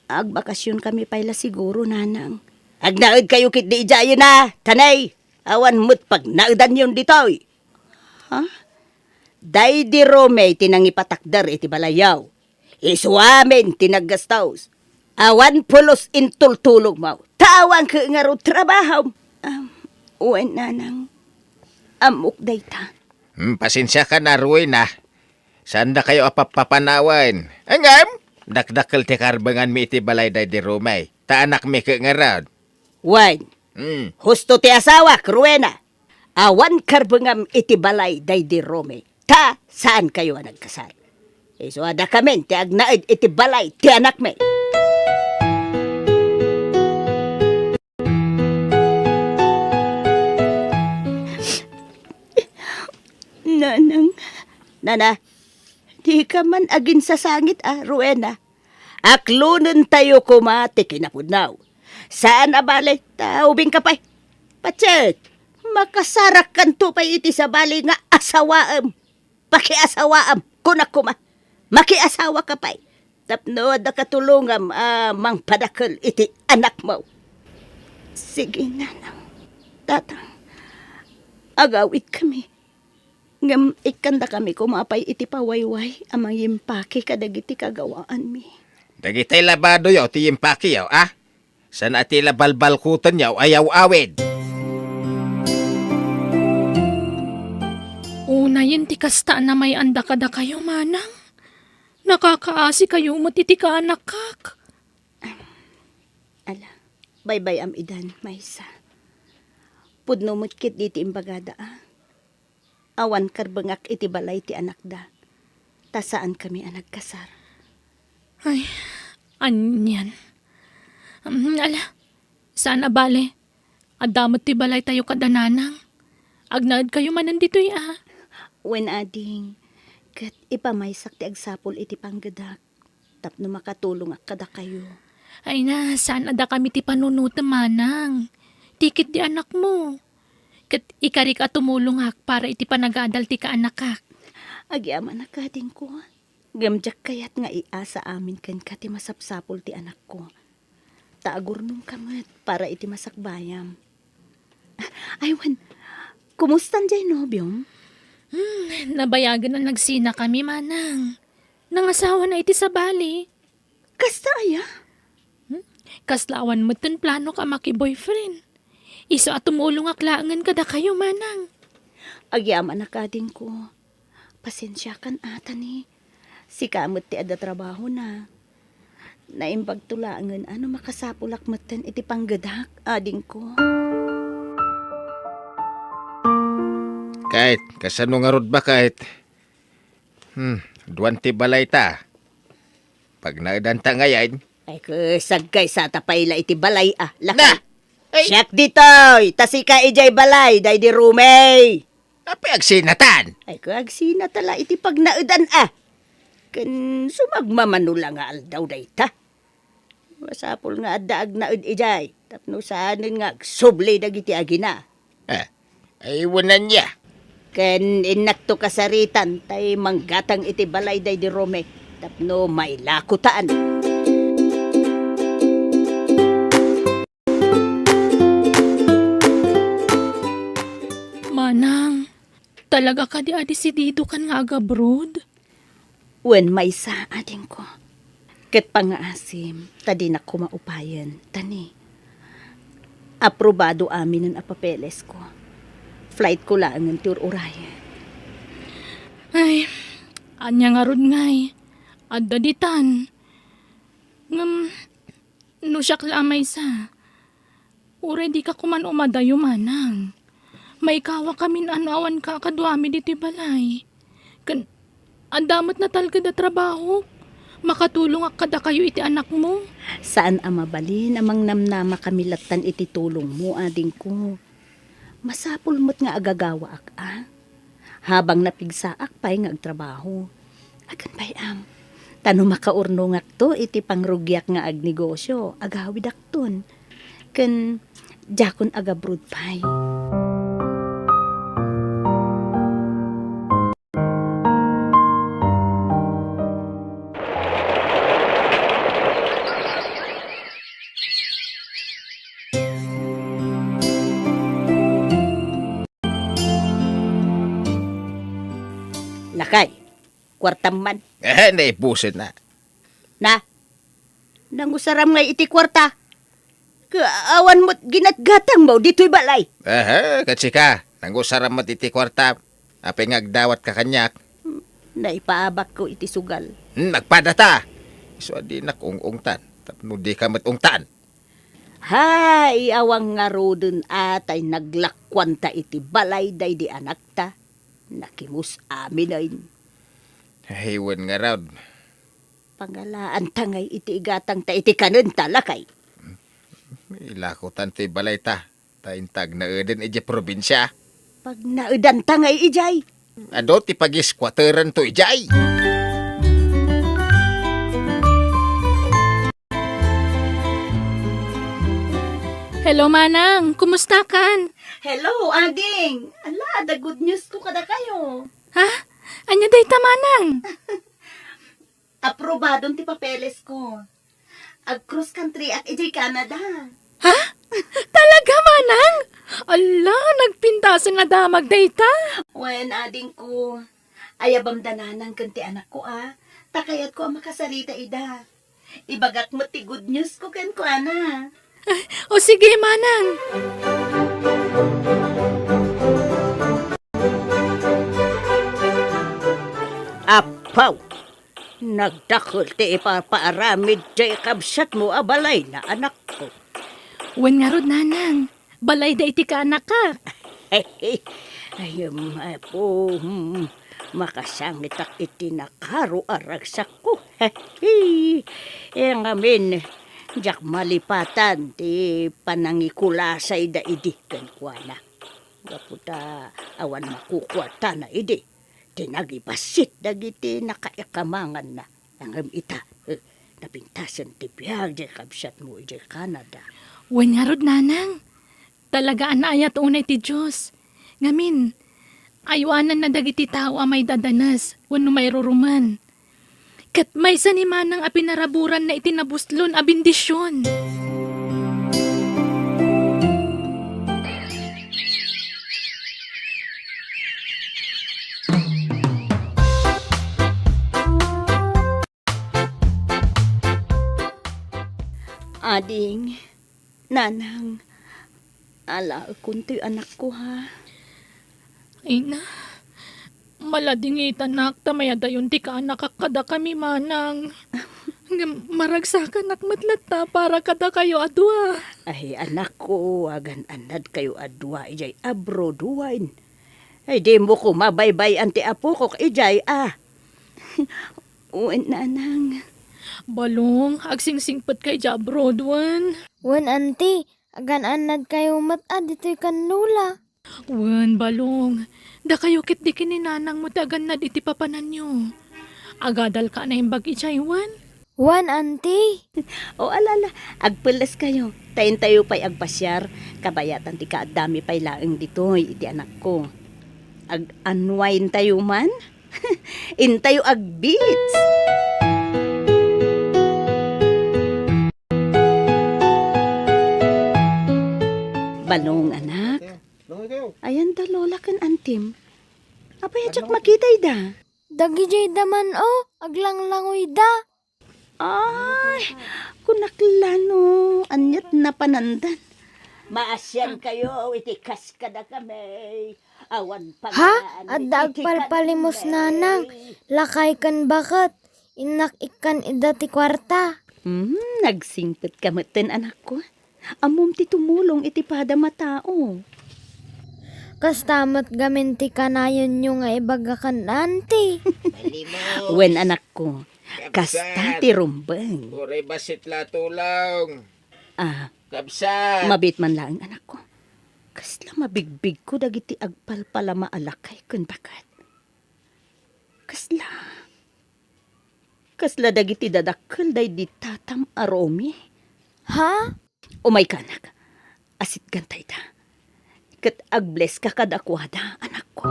agbakasionkami pay la siguro, Nanang. Agnaedkayo ketdi idiayen a, ta nay, awan met pagnaedanyon ditoy. Ha? Daydi Romy ti nangipatakder iti balayyo. Isu amin ti naggastos. Awan pulos intultulogmo. Ta awan ket ngarud trabahom. Um, wen, Nanang. Ammok dayta. Hmm, pasensiakan a, Ruena. Saandakayo a pappapanawen. Ngem, dakdakkel ti karbenganmi iti balay daydi Romy. Ta anakmi ket ngarud. Wen, hmm. Husto ti asawak, Ruena. Awan karbengam iti balay daydi Romy. Ta saankayo a nagkasar. Isu a dakamin ti agnaed iti balay ti anakmi. Nanang. Nana, Dika man aginsasangit a, Rowena. Aklonentayo koma ti kinapudno. Saan a bale, ta ubingka pay. Patse, makasarakkanto pay iti sabali nga asawaem. Pakiasawaam, kunak koma. Makiasawaka pay. Tapno adda katulongam a mangpadakkel iti anakmo. Sige, nanang. Tatang, agawidkami. Ngem ikkandakami koma pay iti pawayway a mangimpaki kadagiti kagawaanmi. Dagiti labadoyo ti impakiyo, a? Saan a ti la balbalkutenyo a yaw-awid? Unayen ti kasta a namay-anda kadakayo, manang. Nakakaasikayo met iti kaanakak. Ala, baybay-am idan, maysa. Pudno met ketdi ti imbagada, a. Awan karbengak iti balay ti anakda, ta saankami a nagkasar. Ay, anian. Mm, ala, saan a bale. Adda met ti balaytayo kada nanang. Agnaedkayo manen ditoy, a? Wen, ading. Ket ipamaysak ti agsapul iti panggedak tapno makatulongak kadakayo. Ay na, saan a dakami ti panunotem, manang. Ti ketdi anakmo. Ket ikarik a tumulongak para iti panagadal ti kaanakak. Agyamanak, adingko. Ngem diak kayat nga iasa amin kenka ti masapsapul ti anakko. Ta agurnongka met para iti masakbayam. Ay, wen, kumustan diay nobiom? Hmm, nabayagen a nagsinakami, manang. Nangasawana iti sabali. Kasta aya? Hmm? Kasla awan metten planok a maki-boyfriend. Isu a tumulongak laengen kadakayo, manang. Agyamanak, adingko. Pasensiakan a, Tani. Sika met ti adda trabahona. Naimbagto laengen a no makasapulak metten iti panggedak, adingko. Kait, kasano ngarud, baket? Hmm, aduan ti balayta. Pagnaedanta ngayen? Ay, ket agkaysata pay la iti balay, a, lakay. Na! Ay! Siak ditoy, ta sika idiay balay, daydi Romey. Apay agsinatan? Ay, ket agsinata la iti pagnaedan, a. Ken sumagmamano la nga aldaw dayta. Masapul nga adda agnaed idiay, tapno saanen nga agsubli dagiti agina. Eh, ay, wen ania. Ken innakto kasaritan tay manggatang iti balay daydi Romey, tapno mailakotan. Manang, talaga kadi a desididokan nga agabroad? Wen, maysa, adingko. Ket pangngaasim, ta dinak koma upayen, Tani. Aprobado aminen a papelesko. Flightko laengen ti ur-urayen. Ay, ania ngarud ngay? Adda ditan. Ngem, no siak la a maysa, uray dika koman umadayo, manang. Maikawakamin a no awanka a kaduami ditoy balay. Ken adda met natalged a trabahok. Makatulongak kadakayo iti anakmo. Saan a mabalin a mangnamnamakami lattan iti tulongmo, adingko. Masapul met nga agagawaak, a? Habang napigsaak pay nga agtrabaho. Agan pay, am. Ta no makaurnongakto iti pangrugiak nga agnegosio, agawidakton. Ken diakon agabroad pay. Lakay, kuartam man. Eh, naibusen na. Na, nangusaram ngay iti kuarta. Ka-, awan met ginatgatangmo ditoy balay. Aha, ket sika, nangusaram met iti kuarta. Apay nga agdawatka kaniak? Naipaabakko iti sugal. Hmm, agpadata. Isu a dinak ung-ungtan, tapno dika met ungtan. Hay, awan ngaruden a tay naglakuanta iti balay daydi anakta. Nakimus aminen. Ay, wen ngarud. Pangalaanta ngay iti igatangta iti kanenta, lakay. Ilakotan ti balayta, ta inta agnaeden idiay probinsia. Pagnaedanta ngay idiay. Adu ti pagisquateranto idiay. Hello, Manang. Kumustakan? Hello, Ading. Ala, adda good news ko kadakayo. Ha? Ania dayta, Manang? Aprobadon ti papeles ko. Ag-cross country ak idiay Canada. Ha? Talaga, Manang? Ala, nagpintasen a damag dayta. Wen, adingko. Ayabam da nanang ken ti anakko a, ta kayatko a makasarita ida. Ibagak met ti good news ko kenkuana. Ay, o sige, Manang. Apaw! Nagdakel ti ipapaaramid ti kabsatmo a balayna, anakko. Wen ngarud, Nanang. Balayda iti kaanakak. Ay, Apo, hmm, makasangitak iti nakaro a ragsakko. Ay, ngamin, diak malipatan ti panangikulasayda idi kenkuana. Gapu ta awan makukuartana idi, ti nagibassit dagiti nakaikamanganna. Ngem ita, eh, napintasen ti biag diay kabsatmo idiay Canada. Wen ngarud, Nanang. Talaga a naayat unay ti Dios. Ngamin, aywananna dagiti tao a maidadanes wenno mairurumen. Ket maysa ni Manang a pinaraburanna iti nabuslon a bendision. Ading, Nanang, alaekon toy anakko, ha? Ay na, maladingitanak ta mayadayon ti kaanakak kadakami, Manang. Ngem maragsakanak met latta para kadakayo a dua. Ay, anakko, agan-annadkayo a dua idiay abroad, wen? Ay, dimo koma baybay-an ti apokok idiay, a? Wen, Nanang. Balong, agsingsingpetka idiay abroad, wen? Wen, Auntie, agan-annadkayo met a ditoy kan Lola. Wen, Balong, dakayo ketdi ken ni Nanangmo ti agannad iti papananyo. Agadalka a naimbag idiay, wen? Wen, Auntie. O, ala, ala, agpelleskayo. Ta intayo pay agpasiar, kabayatan ti kaaddami pay laeng ditoy iti anakko. Ag-unwindtayo man? Intayo agbeach. Balong, anak. Ate, langoy kayo. Ayan da, Lola ken Antim. Apay a diak makita ida? Dagidiay da man, o, aglanglangoy da. Ay, kunak la no, aniat napanandan. Maasiankayo iti kas kadakami. Awan. Ha? Adda agpalpalimos, Nanang. Lakay ken baket. Innak ikkan ida ti kuarta. Hmm, nagsingpetka metten, anakko. Ammom ti tumulong iti padam a tao. Kasta met gamin ti kanayonyo nga ibaga ken Auntie. Wen, anakko, kasta ti rumbeng. Uray bassit la tulong. Ah, kabsat. Mabiit man laeng, anakko. Kasla mabigbigko dagiti agpalpalama a lakay ken baket. Kasla, kasla dagiti dadakkel daydi tatam a Romy. Ha? Umayka, anak. Asitganta ida. Ket agblesska kadakuada, anakko.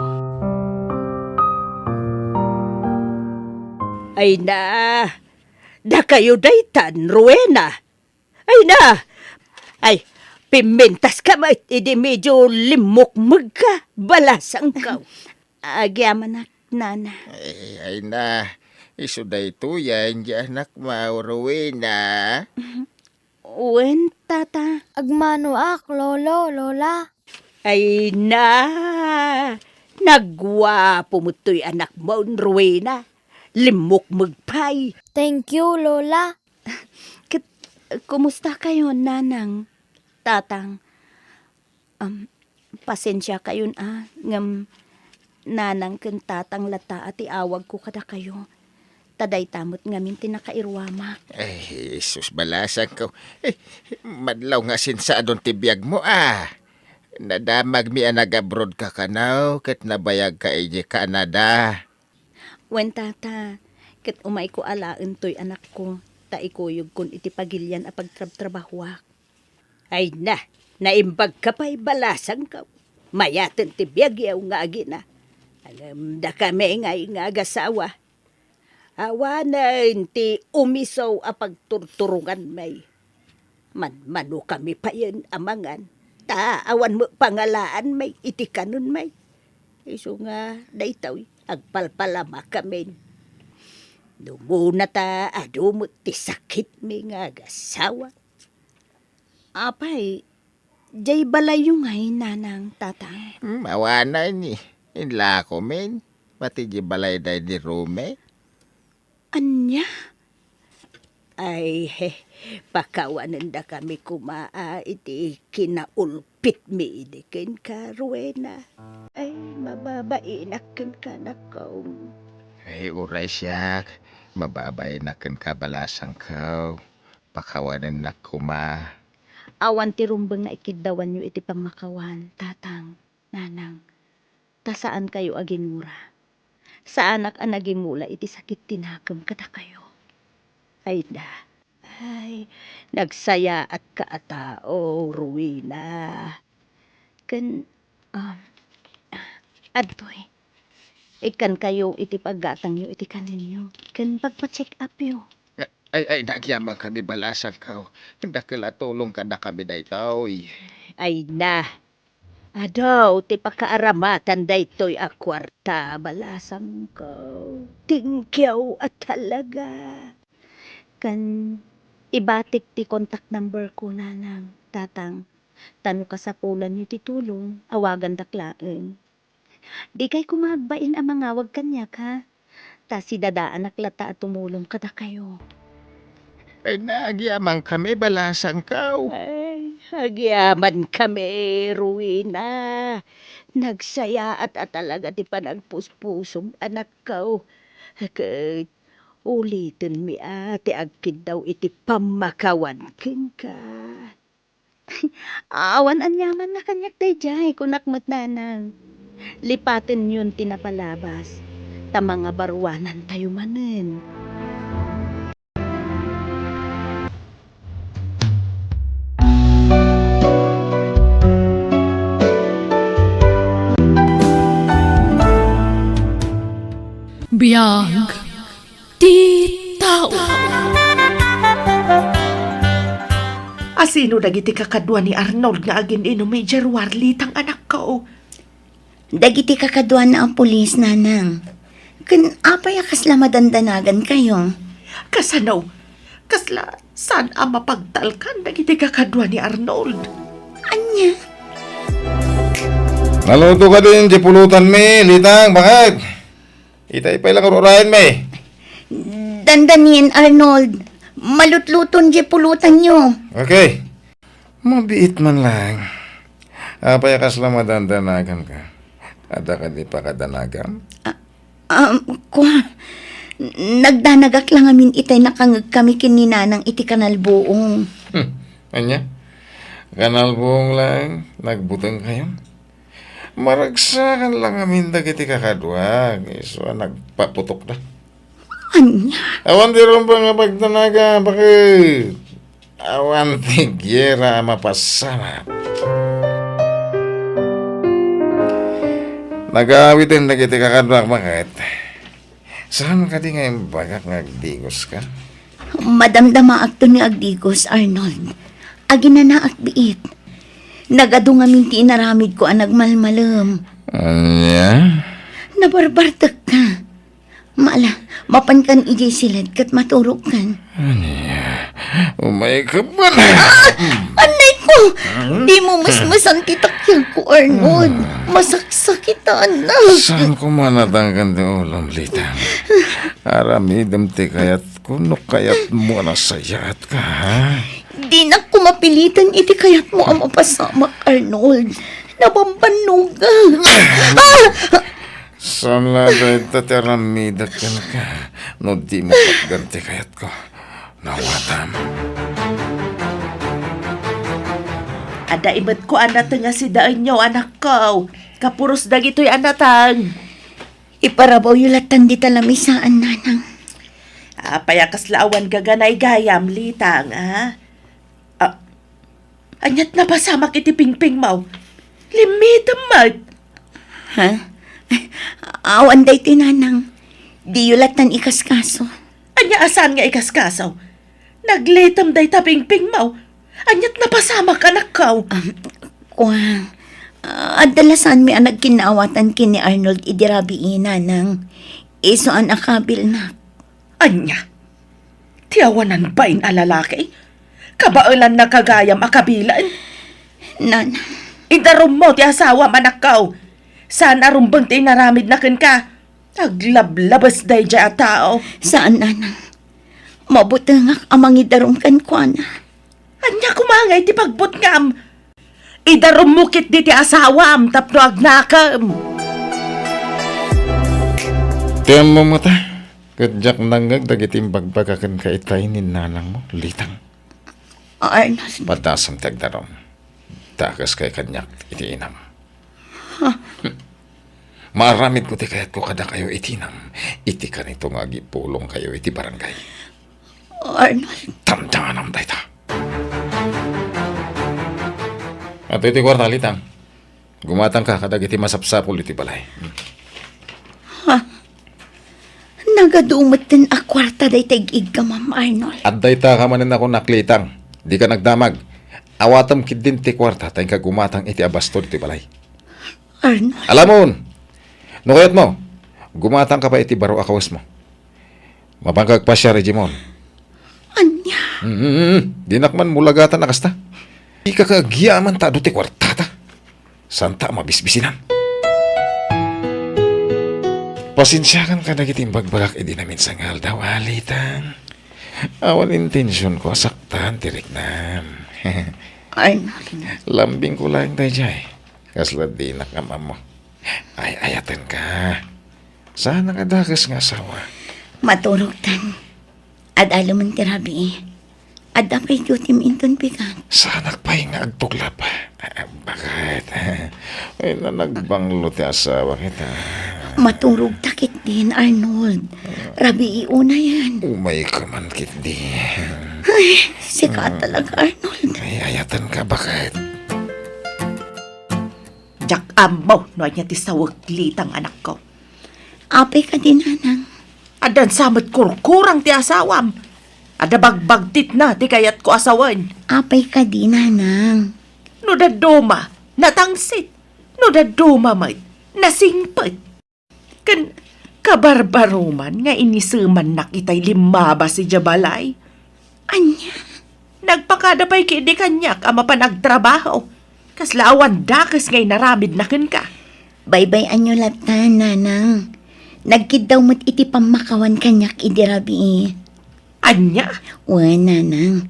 Ay na, dakayo daytan, Rowena. Ay na! Ay, pimmintaska met idi medio limmukmegka, balasangko. Agyamanak, Nana. Ay, ay na, isu daytoyen ti anakmo, Rowena. Wen, Tata. Agmanoak, Lolo, Lola. Ay na, nagguapo met toy anakmo, Rowena. Limmukmeg pay. Thank you, Lola. Ket, kumustakayon, Nanang, Tatang? Am, pasensiakayon a, ngem Nanang ken Tatang latta a ti awagko kadakayo. Ta dayta met ngamin ti nakairuamak. Ay, sus, balasangko. Eh, madlaw nga sinsadon ti biagmo a. Nadamagmi a nag-abroad ka kano ket nabayagka idiay Canada. Wen, Tata, ket umayko alaen toy anakko, ta ikuyogkon iti pagilian a pagtrabtrabahoak. Ay na, Naimbagka pay, balasangko. Mayaten ti biagyo nga agina. Ngem dakami ngay nga agasawa, awanen ti umiso a pagturturonganmi. Manmanokami payen a mangan, ta awan met pangalaanmi iti kanenmi. Isu nga daytoy, agpalpalamakamin. Numona ta adu met ti sakitmi nga agasawa. Apay, diay balayyo ngay, nanang, tatang? Hmm, awanen, eh. Inlakomin. Pati diay balay da ni Rome. Ania? Ay, he, pakawanendakami koma a iti kinaulpitmi idi kenka, Rowena. Ay, mababainak kenka, anakko. Ay, uray siak, mababainak kenka, balasangko. Pakawanennak koma. Awan ti rumbeng nga ikiddawanyo iti pammakawan, tatang, nanang, ta saankayo a ginura. Saanak a nagimula iti sakit ti nakem kadakayo. Ay da. Ay, nagsayaatka a tao, Rowena. Ken, um, adtoy, ikkankayo iti paggatangyo iti kanenyo ken pagpa-check upyo. Ay, ay, nagyamankami, balasangko. Dakel a tulong kadakami daytoy. Ay na, adu ti pakaaramatan daytoy a kuarta, balasangko. Thank you a talaga. Ken ibatik ti contact number ko, nanang, tatang. Ta no kasapulanyo ti tulong, awagandak laeng. Dikay koma agbain a mangawag kaniak, ha? Ta sidadaanak latta a tumulong kadakayo. Ay, nagyamankami, balasangko. Ay, agyamankami, Rowena. Nagsayaat a talaga ti panagpuspusom, anakko. Ket ulitenmi a ti agkiddaw iti pammakawan kenka. Awan aniaman nga kaniak daydiay, kunak met, nanang. Lipatenyon ti napalabas, ta mangabaruanantayo manen. Biag ti tao. Asino dagiti kakadua ni Arnold nga agin-inum idiay ruar, Litang, anakko? Dagiti kakaduana a pulis, nanang. Ken apay a kasla madandanagankayo? Kasano? Kasla saan a mapagtalkan dagiti kakadua ni Arnold? Ania? Naluto kadin diay pulutanmi, Litang, baket? Itay pay la nga ur-urayenmi. Dandanien, Arnold. Malutluton diay pulutanyo. Okay. Mabiit man laeng. Apay a kasla madandanaganka? Adda kadi pakadanagam? Ah, um, kua, nagdanagak la ngamin itay nakangegkami ken ni Nanang iti kanalbuong. Hmm, ania? Kanalbuong laeng, nagbutengkayo? Maragsakan la ngamin dagiti kakaduak, isu a nagpaputokda. Ania? Awan ti rumbeng nga pagdanagan, baket? Awan ti gera a mapasamak. Nagaawiten dagiti kakaduak, baket? Saan kadi nga imbagak nga agdigoska? Madamdamaakton nga agdigos, Arnold. Aginanaak biit. Nagadu ngamin ti inaramidko a nagmalmalem. Ania? Nabarbartekka. Mala, mapankan idiay siled ket maturogkan. Ania? Umayka man. Ah! Anay ko! Dimo mesmesan ti takyagko, Arnold. Masaksakitan. Saan ko man natangken ti ulom, Litang? Aramidem ti kayatko no kayatmo a nasayaatka, ha? Dinak ko mapilitan iti kayatmo a mapasamak, Arnold. Nabambannogak. Ah! Saan la dayta ti aramidek kenka no dimo patgan ti kayatko? Nawatam. Adda imetko a nateng a sidaenyo, anakko. Kapuros dagitoy a nateng. Iparabawyo lattan dita lamisaan, nanang. Apay a kasla awan gaganaygayam, Litang, a? Ah, Ania't napasamak iti pingpingmo? Limmitem met. Ha? Awan daytoy, nanang. Diyo lattan ikaskaso. Ania a saan nga ikaskaso? Naglitem dayta pingpingmo. Ania't napasamak, anakko? Um, kua, adda la saanmi a nagkinnaawatan ken ni Arnold idi rabii, nanang. Isu a nakabilnak. Ania? Ti awanan bain a lalaki? Kabaelanna gayam a kabilen? Nanang. Idarummo ti asawam, anakko. Saan a rumbeng ti inaramidna kenka. Aglablabes daydiay a tao. Saan, nanang. Mabutengak a mangidarum kenkuana. Ania koma ngay ti pagbutngam? Idarummo ketdi ti asawam tapno agnakem. Ti ammom ngata, ket diak nangngeg dagiti imbagbagaken ka itay ni nanangmo, Litang. Arnold. Padasem ti agdarum. Dakeskayo kaniak iti inam. Maaramidko ti kayatko kadakayo iti inam, iti kanito nga agipulongkayo iti barangay. Arnold. Damdamanam dayta. Adtoy ti kuarta, Litang. Gumatangka kadagiti masapsapul iti balay. Ha? Nagadu metten a kuarta dayta ig-iggamam, Arnold. Adda ita ka manen a kunak, Litang. Dika nagdamag. Awatem ketdin ti kuarta ta inka gumatang iti abasto ditoy balay. Arnold. Alamon! No kayatmo, gumatangka pay iti baro a kawesmo. Mapanka agpasiar idiay mall. Ania? Mm, dinak man mulagatan a kasta. Dika ka agyaman ta adu ti kuartata. Saanta a mabisbisinan. Pasensiakan kadagiti imbagbagak idi naminsan nga aldaw, a, Litang. Awan intensionko a saktan ti riknam. Arnold. Lambingko laeng daydiay. Kasla dinak am-ammo. Ay-ayatenka. Saanak a dakes nga asawa. Maturogtan. Ad-alemen ti rabii. Adda pay dutim inton bigat. Saanak pay nga agtuklap. Ah, bakit? Ay, na nagbanglo ti asawa kita. Maturogta ketdin, Arnold. Rabii unayen. Umayka man ketdi. Ay, sika talaga, Arnold. Ay, ayatenka, bakit? Diak ammo no ania ti sawek, Litang, anakko. Apay kadi, nanang? Addan sa met kurkurang ti asawam. Adda bagbagtitna ti kayatko a sawen. Apay kadi, nanang? No dadduma, natangsit. No dadduma met, nasingpet. Ken kabarbaroman nga inisemannak itay limmabas idiay balay. Ania? Nagpakada pay ketdi kaniak a mapan agtrabaho. Kasla awan dakes nga inaramidna kenka. Baybay-anyo latta, nanang. Nagkiddaw met iti pammakawan kaniak idi rabii. Ania? Wen, nanang.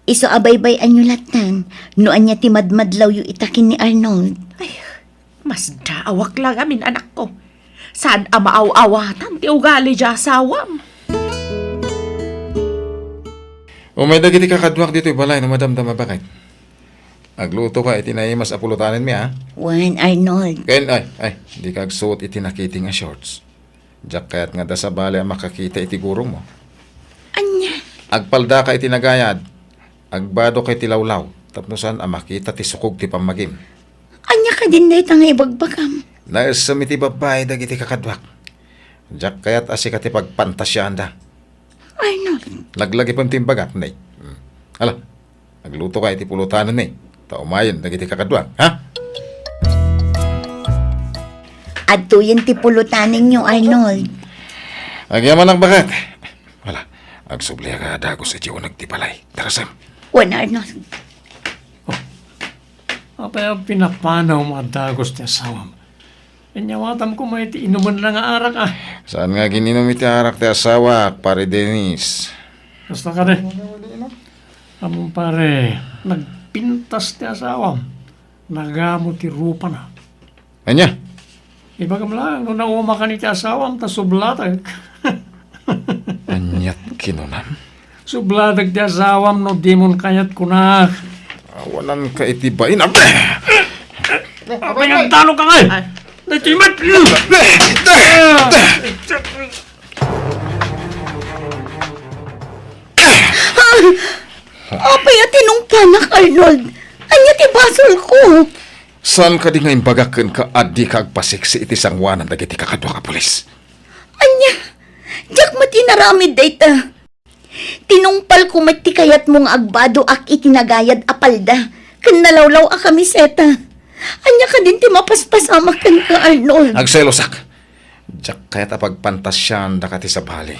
Isu a baybay-anyo lattan no ania ti madmadlawyo ita ken ni Arnold. Ay, masdaawak la ngamin, anakko. Saan a maaw-awatan ti ugali diay asawam. Umay dagiti kakaduak ditoy balay no madamdama, bakit? Agluto ka iti naimas a pulutanenmi, a? Wen, Arnold. Ken, ay, ay, dika agsuot iti nakiting a shorts. Diak kayat nga adda sabali a makakita iti gurongmo. Ania? Agpaldaka iti nagayad. Agbadok iti lawlaw, tapno saan a makita ti sukog ti pammagim. Ania kadin dayta nga ibagbagam? Naessem iti babbai dagiti kakaduak. Diak kayat a sika ti pagpantasiaanda. Arnold. Laglagipem ti imbagak, ne. Hmm. Ala, agluto ka iti pulutanenmi, ta umayen dagiti kakaduak, ha? Adtoyen ti pulutanenyo, Arnold. Agyamanak, baket. Ala, agsubliak a dagus iti uneg ti balay. Darasem. Wen, Arnold. Oh. Apay a pinapanawmo a dagus ti asawam? Inyawatam koma iti inumenna nga arak, a. Saan nga agin-inum iti arak ti asawak, Pare Dennis? Kasta kadi. Ammom, pare, nagpintas ti asawam. Nagamo ti rupana. Ania? Ibagam laeng no naumakan iti asawam ta sublatek. Aniat kinunam? Sublatek ti asawam no dimon kayat kunak. Awananka iti bainam. Apay nga agtalongka ngay? Ay. Daytoy met. Apay a tinungpanak, Arnold? Ania ti basolko? Saan kadi nga imbagak kenka a dika agpaseksi iti sangoanan dagiti kakaduak a pulis? Ania? Diak met inaramid dayta. Tinungpalko met ti kayatmo nga agbadoak iti nagayad a palda ken nalawlaw a kamiseta. Ania kadin ti mapaspasamak kenka, Arnold? Agselosak. Diak kayat a pagpantasiaandaka ti sabali.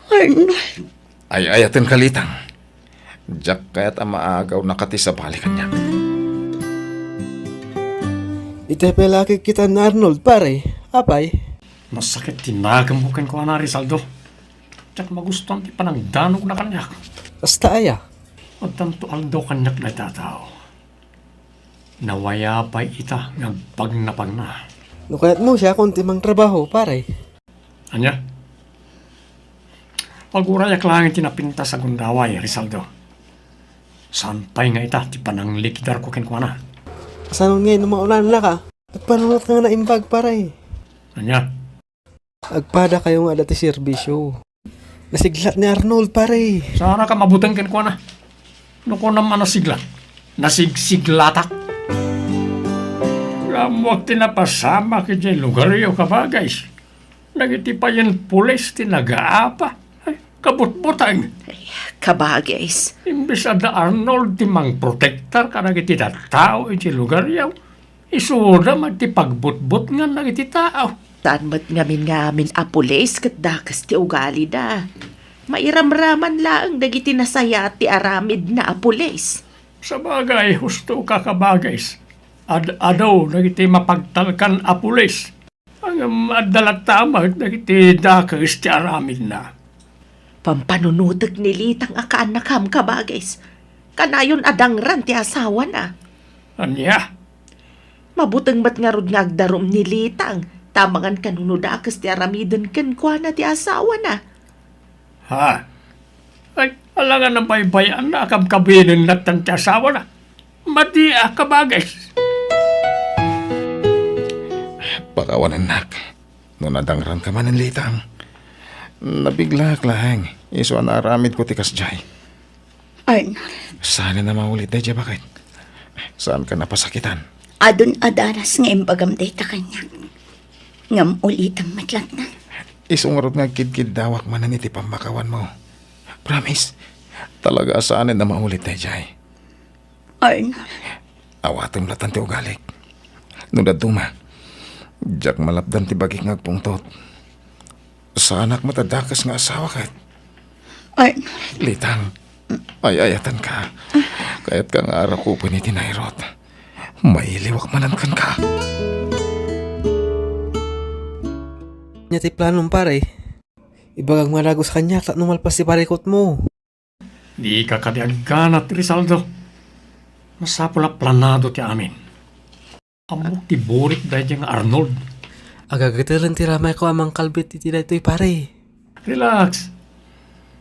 Arnold. Ay-ayatenka, Litang. Diak kayat a maagawnaka ti sabali kaniak. Itay pay la a kikkitan ni Arnold, pare. Apay? Nasakit ti nagemko kenkuana, Rizaldo. Diak magustuan ti panangdanogna kaniak. Kasta aya? Addanto aldaw kaniak dayta a tao. Nawaya pay ita nga agpagnapagna. No kayatmo, siakon ti mangtrabaho, pare. Ania? Pagurayak laeng ti napintas a gundaway, Rizaldo. Saan pay nga ita ti pananglikidarko kenkuana. Kasano ngay no maunanaka? Agpanunot nga naimbag, pare. Ania? Agpadakayo nga adda ti serbisyo. Nasiglat ni Arnold, pare. Saanaka mabuteng kenkuana. No kunam a nasiglat, nasigsiglatak. Ammoak ti napasamak idiay lugaryo, kabagays. Dagiti payen pulis ti nagaapa. Ay, kabutbuteng. Ay, kabagays. Imbes adda Arnold ti mangprotektar kadagiti tattao idiay lugaryo, isuda met ti pagbutbutngan dagiti tao. Saan met ngamin nga amin a pulis ket dakes ti ugalida. Mairamraman laeng dagiti nasayaat ti aramidna a pulis. Sabagay, husto ka, kabagays. Ad-adu dagiti mapagtalkan a pulis. Ngem adda latta met dagiti dakes ti aramidna. Pampanunotek ni Litang a kaannakam, kabagays. Kanayon a dangran ti asawana. Ania? Mabuteng met ngarud nga agdarum ni Litang, ta amangan kano no dakes ti aramiden kenkuana ti asawana. Ha? Ay, alangan a baybay-anna a kabkabinen latta ti asawana. Madi a kabagays. Pakawanennak. No nadangranka manen, Litang. Nabiglaak laeng, isu a naaramidko ti kasdiay. Arnold. Saanen a maulit daydiay, baket. Saanka napasakitan. Adun adanas nga imbagam dayta kaniak. Ngem ulitem met latta. Isu ngarud nga agkidkiddawak manen iti pammakawanmo. Promise, talaga a saanen a maulit daydiay. Arnold. Awatem latta ti ugalik. No dadduma, diak malapdan ti bagik nga agpungtot. Saanak met a dakes nga asawa ket. Arnold. Litang, ay-ayatenka. Kayatka nga arakupen iti nairut. Mailiwak manen kenka. Ania ti planom, pare? Ibagam nga dagus kaniak tapno malpas ti parikutmo. Dika kadi agganat, Rizaldo. Masapul a planado ti amin. Ammok ti burik daydiay nga Arnold. Agagatelen ti ramayko a mangkalbit iti daytoy, pare. Relax.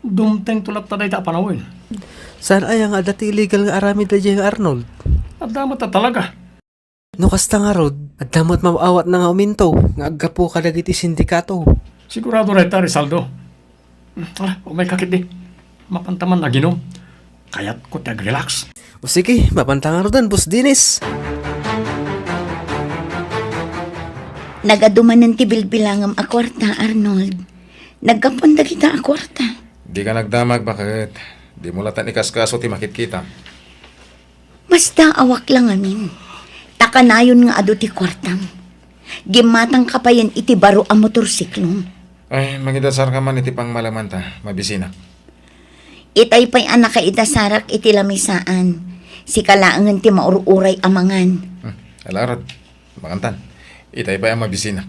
Dumtengto latta dayta a panawen. Saan aya nga adda ti illegal nga aramid daydiay nga Arnold? Adda met a talaga. No kasta ngarud, adda met maaw-awatna nga uminto nga aggapu kadagiti sindikato. Sigurado dayta, Rizaldo. Hmm, tara, umayka ketdi. Mapanta man aginom. Kayatko ti agrelax. O sige, mapanta ngaruden, Boss Dennis. Nagadu manen ti bilbilangem a kuarta, Arnold. Naggapuan dagita a kuarta. Dika nagdamag, baket. Dimo latta ikaskaso ti makitkitam. Masdaawak la ngamin, ta kanayon nga adu ti kuartam. Gimmatangka payen iti baro a motorsiklom. Ay, mangidasarka man iti pangmalamanta, mabisinak. Itay pay a nakaidasarak iti lamisaan, sika laengen ti maur-uray a mangan. Hmm, ala ngarud, mangantan. Itay pay a mabisinak.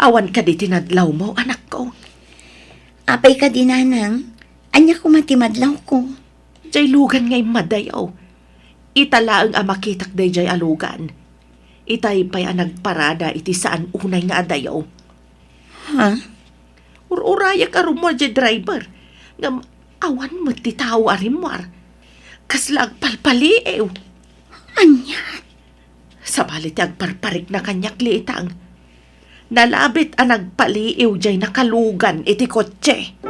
Awan kadi ti nadlawmo, anakko? Apay kadi, nanang? Ania koma ti madlawko? Diay lugan nga immadayo. Ita laeng a makitak daydiay a lugan. Itay pay a nagparada iti saan unay nga adayo. Ha? Ur-urayak a rummuar diay driver. Ngem awan met ti tao a rimmuar. Kasla agpalpaliiw. Ania? Sabali ti agparparikna kaniak, Litang. Nalabit a nagpaliiw diay nakalugan iti kotse.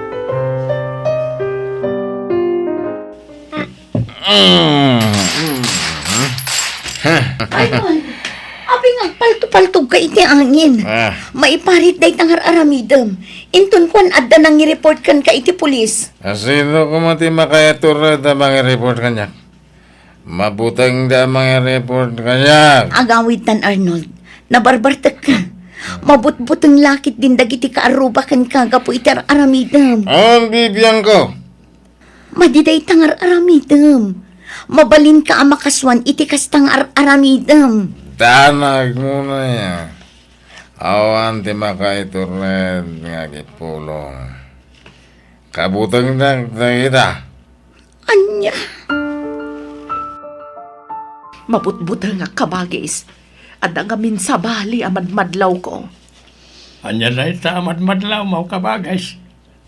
Mm. Arnold, apay nga agpaltopaltogka iti angin? Ah. Maiparit dayta nga ar-aramidem. Inton kuan adda nangi-report kenka iti pulis. Asino koma ti makaiturred a mangi-report kaniak? Mabutengda a mangi-report kaniak. Agawidtan, Arnold. Nabarbartekka. Mabutbuteng la ketdin dagiti kaarruba kenka gapu iti ar-aramidem. Awan bibiangko. Madi dayta nga ar-aramidem. Mabalinka a makasuan iti kasta nga ar-aramidem. Danagmo aya. Awan ti makaiturred nga agipulong. Kabutengdak dagita. Ania? Mabutbutengak, kabagis. Adda ngamin sabali a madmadlawko. Ania dayta a madmadlawmo, kabagis?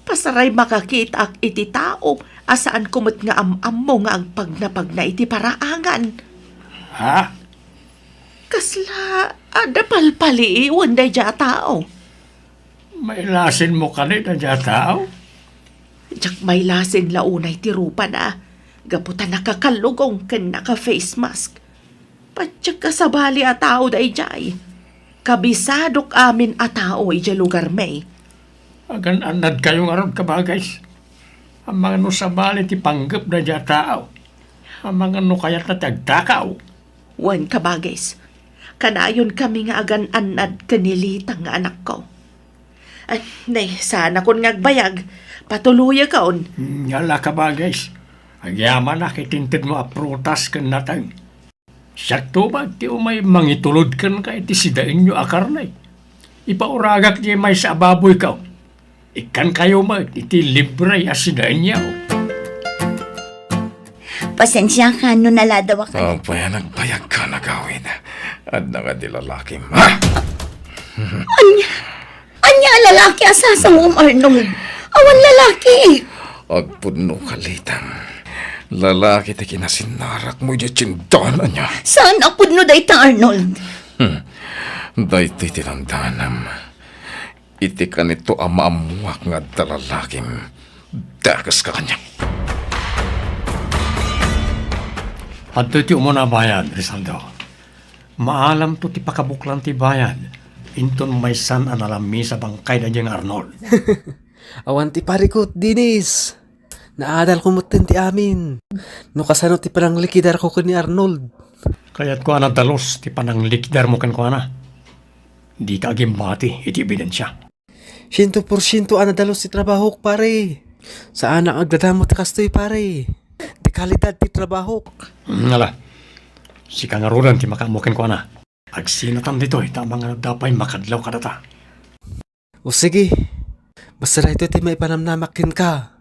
Pasaray makakitaak iti tao a saanko met nga am-ammo nga agpagnapagna iti paraangan. Ha? Kasla adda palpaliiwen daydiay a tao? Mailasinmo kadi daydiay a tao? Diak mailasin la unay ti rupana, gapu ta nakakallugong ken naka-face mask. Patiek a sabali a tao daydiay. Kabisadok amin a tao idiay lugarmi. Agan-annadkayo ngarud, kabagis. Amangan no sabali ti panggep daydiay a tao. Amangan no kayatna ti agtakaw. Wen, kabagis. Kanayon kami nga agan-annad ken ni Litang nga anakko. Ay, nay, saanakon nga agbayag. Patuloyakon. Ngala, kabagis. Agyamanak iti intedmo a prutas ken nateng. Siak tubat ti umay mangitulod kenka iti sidaenyo a karne. Ipauragak diay maysa a baboyko. Ikkankayo met iti libre a sidaenyo. Pasensiaka no naladawak. Apay a nagbayagka, agawid. Adda kadi lalakim, ha? Ania? Ania a lalaki a sasawom, Arnold? Awan lalaki. Agpudnoka, Litang. Lalaki ti kinasinarakmo idiay tiendahan, ania? Saan a pudno dayta, Arnold? Hmm. Daytoy ti tandanam. Iti kanito a maammoak nga adda lalakim, dakeska kaniak. Adtoy ti umuna a bayad, Rizaldo. Maalamto ti pakabuklan ti bayad, inton maysan a nalamis a bangkay daydiay nga Arnold. Awan ti parikut, Dennis. Naadalko metten ti amin. No kasano ti pananglikidarko ken ni Arnold. Kayatko a nadalus ti pananglikidarmo kenkuana. Dika agimbati iti ebidensia. Siento porsiento a nadalus ti trabahok, pare. Saanak nga agdadamag ti kastoy, pare. Ti kalidad ti trabahok. Ngala, sika ngaruden ti makaammo kenkuana. Agsinatan ditoy ta amangan adda pay makadlaw kadata. O sige, basta daytoy ti maipanamnamak kenka.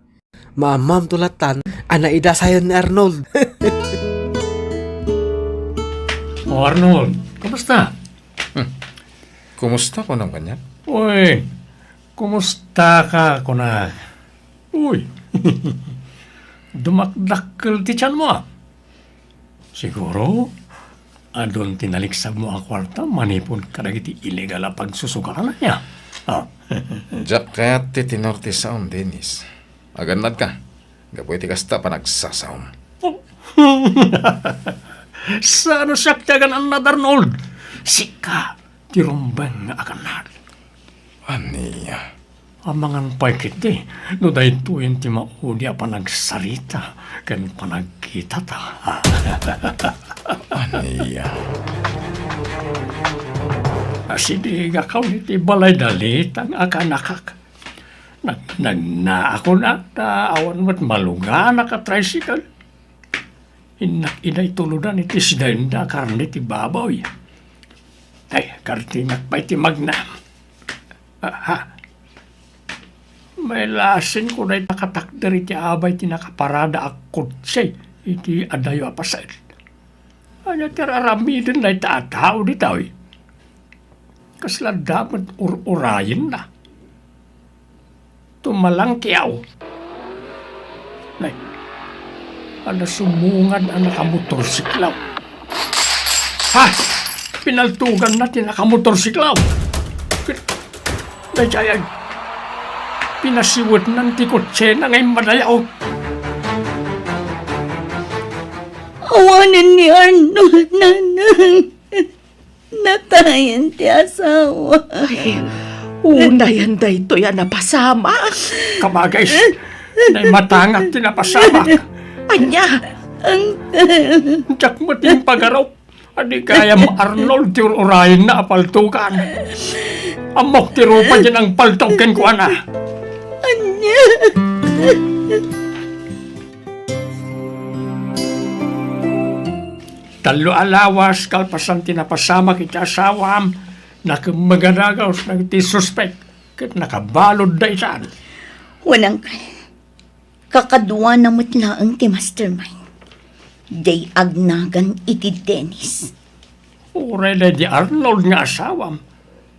Maammamto lattan a naidasayon ni Arnold. O Arnold, kumusta? Hmm. Kumusta, kunam kaniak? Uy, kumusta ka, kunak? Uy, dumakdakkel ti tianmo, a. Siguro, adun ti naliksabmo a kuarta manipud kadagiti illegal a pagsusugaran, ania? Ah. Diak kayat ti tenor ti saom, Dennis. Agannadka, gapu iti kasta a panagsasaom. Oh. Saan a siak ti agan-annad, Arnold? Sika ti rumbeng nga agannad. Ania? Amangan pay ketdi no daytoyen ti maudi a panagsarita ken panagkitata. Ania? Asidigak iti balay da Litang a kaanakak. Nag-, nagnaakon a ta awan met maluganak a tricycle. Innak idiay tuludan iti sidaenda a karne ti baboy. Ay, kartingak pay ti magna. Aha. Mailasinko dayta a katakder iti abay ti nakaparada a kotse iti adayo a paset. Ania ti ar-aramiden dayta a tao ditoy? Kasla adda met ur-urayenna. Tumalangkiaw. Nay, adda sumungad a nakamotorsiklaw. Ha! Pinaltuganna ti nakamotorsiklaw. Daydiay, pinasiwetnan ti kotsena nga immadayo. Awanen ni Arnold, nanang. Natayen ti asawa. Ay, unayan daytoy a napasamak. Kabagis, naimatangak ti napasamak. Ania? Uncle. Diak met impagarup. Adi gayam Arnold ti ur-urayenna a paltokan. Ammok ti rupa diay nangpaltok kenkuana. Ania? Tallo a lawas kalpasan ti napasamak iti asawam, nakemmeg a dagus dagiti suspek ket nakabalud daytan. Wen, uncle, kakaduana met laeng ti mastermind. Diay agnagan iti Dennis. Uray daydi Arnold nga asawam,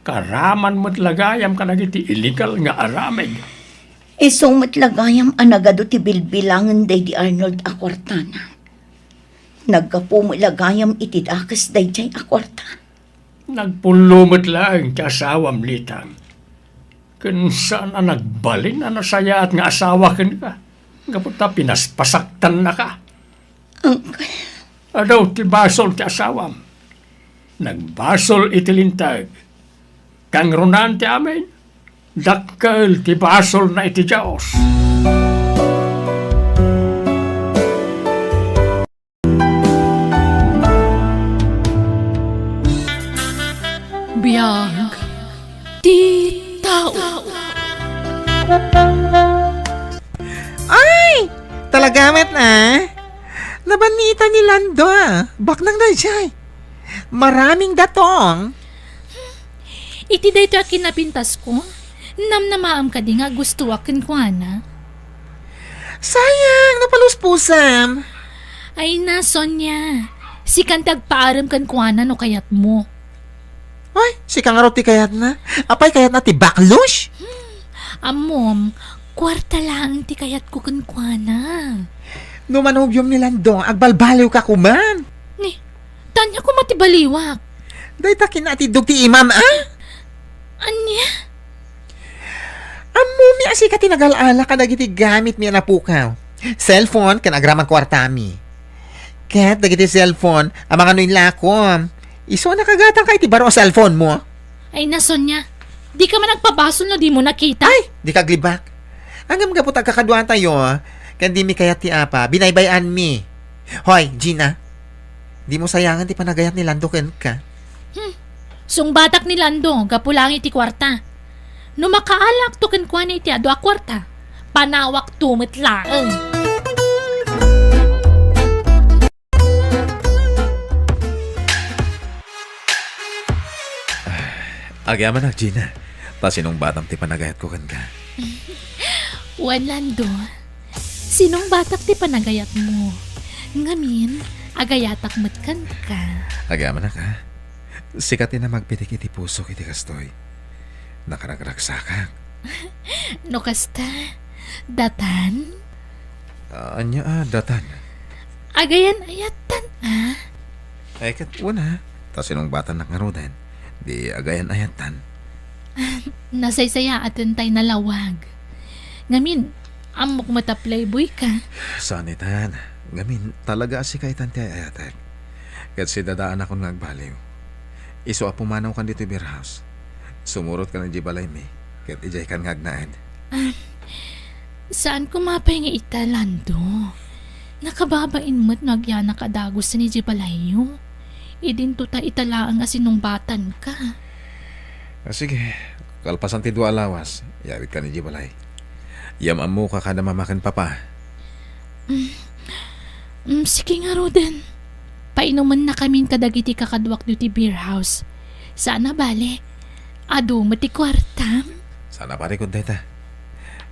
karaman met la gayam kadagiti illegal nga aramid. Isu met la gayam a nagadu ti bilbilangen daydi Arnold a kuartana. Naggapu met la gayam iti dakes daydiay a kuarta. Nagpullo met laeng ti asawam, Lita. Ken saan a nagbalin a nasayaat nga asawa kenka, gapu ta pinaspasaktannaka. Uncle. Adu ti basol ti asawam. Nagbasol iti linteg. Kangrunaan ti amin, dakkel ti basolna iti Dios. Biag ti tao. Ay! Talaga met, a? Nabannitan ni Lando, a. Baknang daydiay. Maraming datong. Iti daytoy a kinapintasko, namnamaam kadi nga agustoak kenkuana? Sayang, napaluspusam. Ay na, Sonia. Sikan ti agpaarem kenkuana no kayatmo. Ay, sika ngarud ti kayatna? Apay, kayatna ti baklos? Hmm, ammom, kuarta laeng ti kayatko kenkuana. No manugyom ni Lando, agbalbaliwka koma. Ni, ania koma ti baliwak? Dayta kinatiddog ti imam, a? Ania? Ammomi a sika ti nagal-ala kadagiti gamitmi a napukaw. Cellphone ken agraman kuartami. Ket dagiti cellphone a mangano inlakom, isu a nakagatangka iti baro a cellphonemo. Ay na, Sonia, dika man agpabasol no dimo nakita. Ay, dika aglibak. Ngem gapu ta agkakaduatayo, ken dimi kayat ti apa, binaybay-anmi. Hoy, Gina, dimo sayangen ti panagayat ni Lando kenka. Hmm. Sungbatak ni Lando gapu laeng iti kuarta. No makaalakto kenkuana iti adu a kuarta, panawakto met laeng. Agyamanak, Gina, ta sinungbatam ti panagayatko kenka. Wen, Lando, sinungbatak ti panagayatmo. Ngamin, agayatak met kenka. Agyamanak, a? Sika ti namagpitik iti pusok iti kastoy. Nakaragragsakak. No kasta, datan? Ah, ania a datan? Agayan-ayattan, a? Ay, ket wen, a. Ta sinungbatannak ngaruden, di agayan-ayattan. Nasaysayaatentay nalawag. Ngamin, ammok met a playboy ka. Saan itan. Ngamin, talaga a sika itan ti ay-ayatek. Ket sidadaanakon nga agbaliw. Isu a pumanawkan ditoy beer house. Sumurotka idiay balaymi, ket idiaykan nga agnaed. Ah, saan koma pay nga ita, Lando. Nakababain met no agyanak a dagusen idiay balayyo. Idinto ta ita laeng a sinungbatanka. Ah, sige, kalpasan ti dua a lawas, yawidkan idiay balay. Yam-ammoka kada mama ken papa. Mm. Mm, sige ngaruden. Painumennakamin kadagiti kakaduak ditoy beer house. Saan a bale, adu met ti kuartam. Saan a parikut dayta.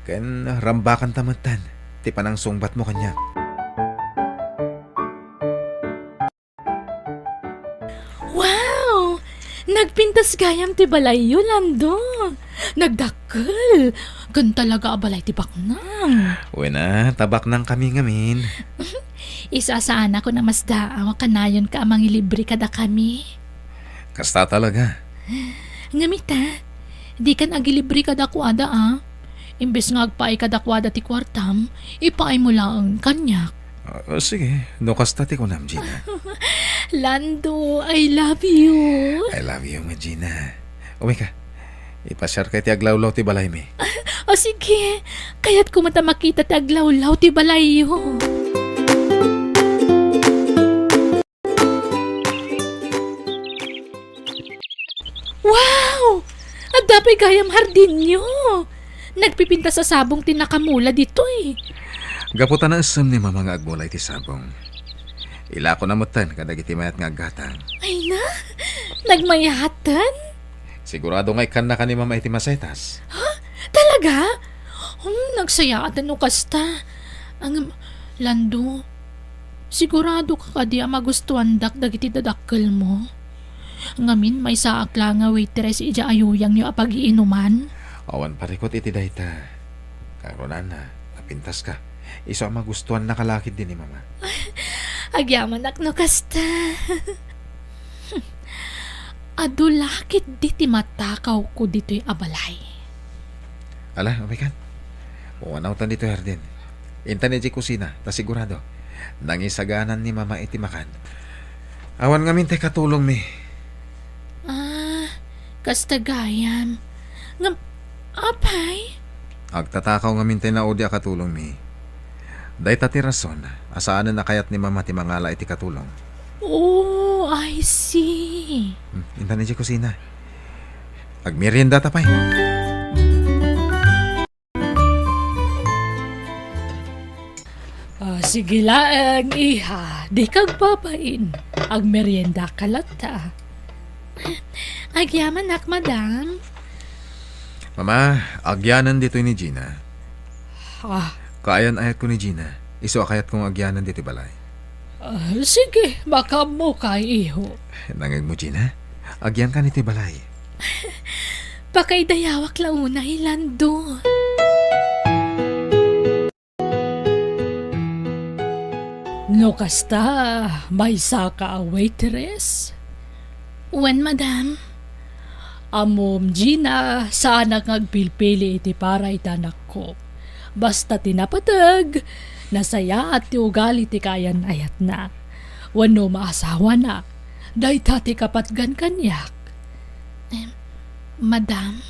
Ken rambakanta metten ti panangsungbatmo kaniak. Wow! Nagpintas gayam ti balayyo, Lando. Nagdakkel. Ken talaga a balay ti baknang. Wen a, ta baknangkami ngamin. Isu a saanakon a masdaaw a kanayonka a mangilibre kadakami. Kasta talaga. Ngem ita, dikan agilibre kadakuada, a. Imbes nga agpaay kadakuada ti kuartam, ipaaymo laeng kaniak. Ah, sige, no kasta ti kunam, Gina. Lando, I love you. I love you nga, Gina. Umay ka. Ipasiarka iti aglawlaw ti balaymi. O sige, kayatko met a makita ti aglawlaw ti balayyo. Wow! Adda pay gayam hardinyo. Nagpipintas a sabong ti nakamula ditoy. Gapu ta naessem ni Mama nga agmula iti sabong. Ilakona metten kadagiti mayat nga aggatang. Ay na, nagmayaten? Sigurado nga ikkannaka ni Mama iti masetas. Ha? Talaga? Hmm, nagsayaat no kasta. Ang, Lando, sigurado ka kadi a magustuandak dagiti dadakkelmo? Ngamin, maysaak la nga waitress idiay ayuyangyo a pagiinuman? Awan parikut iti dayta. Kangrunaan, napintaska. Isu a magustuannaka la ketdi ni Mama. Agyamanak no kasta. Adu la ketdi ti matakawko ditoy a balay. Ala, umaykan. Pumanawtan ditoy hardin. Intan idiay kusina, ta sigurado, nangisaganan ni Mama iti makan. Awan ngamin ti katulongmi. Ah, kasta gayam. Ngem, apay? Agtatakaw ngamin ti naudi a katulongmi. Dayta ti rason a saanen a kayat ni Mama ti mangala iti katulong. Oh, I see. Hmm, intan idiay kusina. Agmeriendata pay. Ah, sige laeng, iha. Dika agbabain. Agmeriendaka latta. Agyamanak, madam. Mama, agyanan ditoy ni Gina. Ah. Kaayan-ayatko ni Gina. Isu a kayatko nga agyanan ditoy balay. Ah, sige, makaammoka, iho. Nangngegmo, Gina? Agyankan iti balay. Pakaidayawak la unay, Lando. No kasta, maysaka a waitress? Wen, madam. Ammom, Gina, saanak nga agpilpili iti para iti anakko. Basta ti napateg, nasayaat ti ugali ti kaayan-ayatna. Wenno maasawana, dayta ti kapatgan kaniak. Em, madam?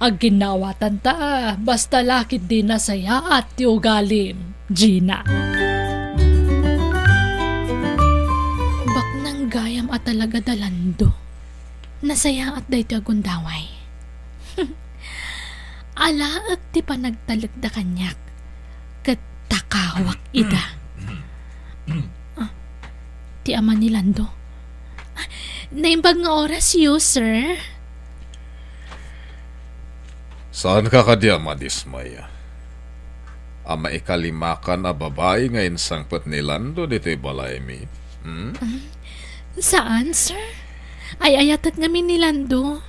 Agginnaawatanta, basta la ketdi nasayaat ti ugalim, Gina. Baknang gayam a talaga da, Lando. Nasayaat daytoy a gundaway. Alaek ti panagtalekda kaniak, ket takawak ida. Ah, ti ama ni Lando. Ah, naimbag nga orasyo, sir. Saanka kadi a madismay a maikalimakan a babai nga insangpet ni Lando ditoy balaymi? Hmm? Ah, saan, sir? Ay-ayatek ngamin ni Lando.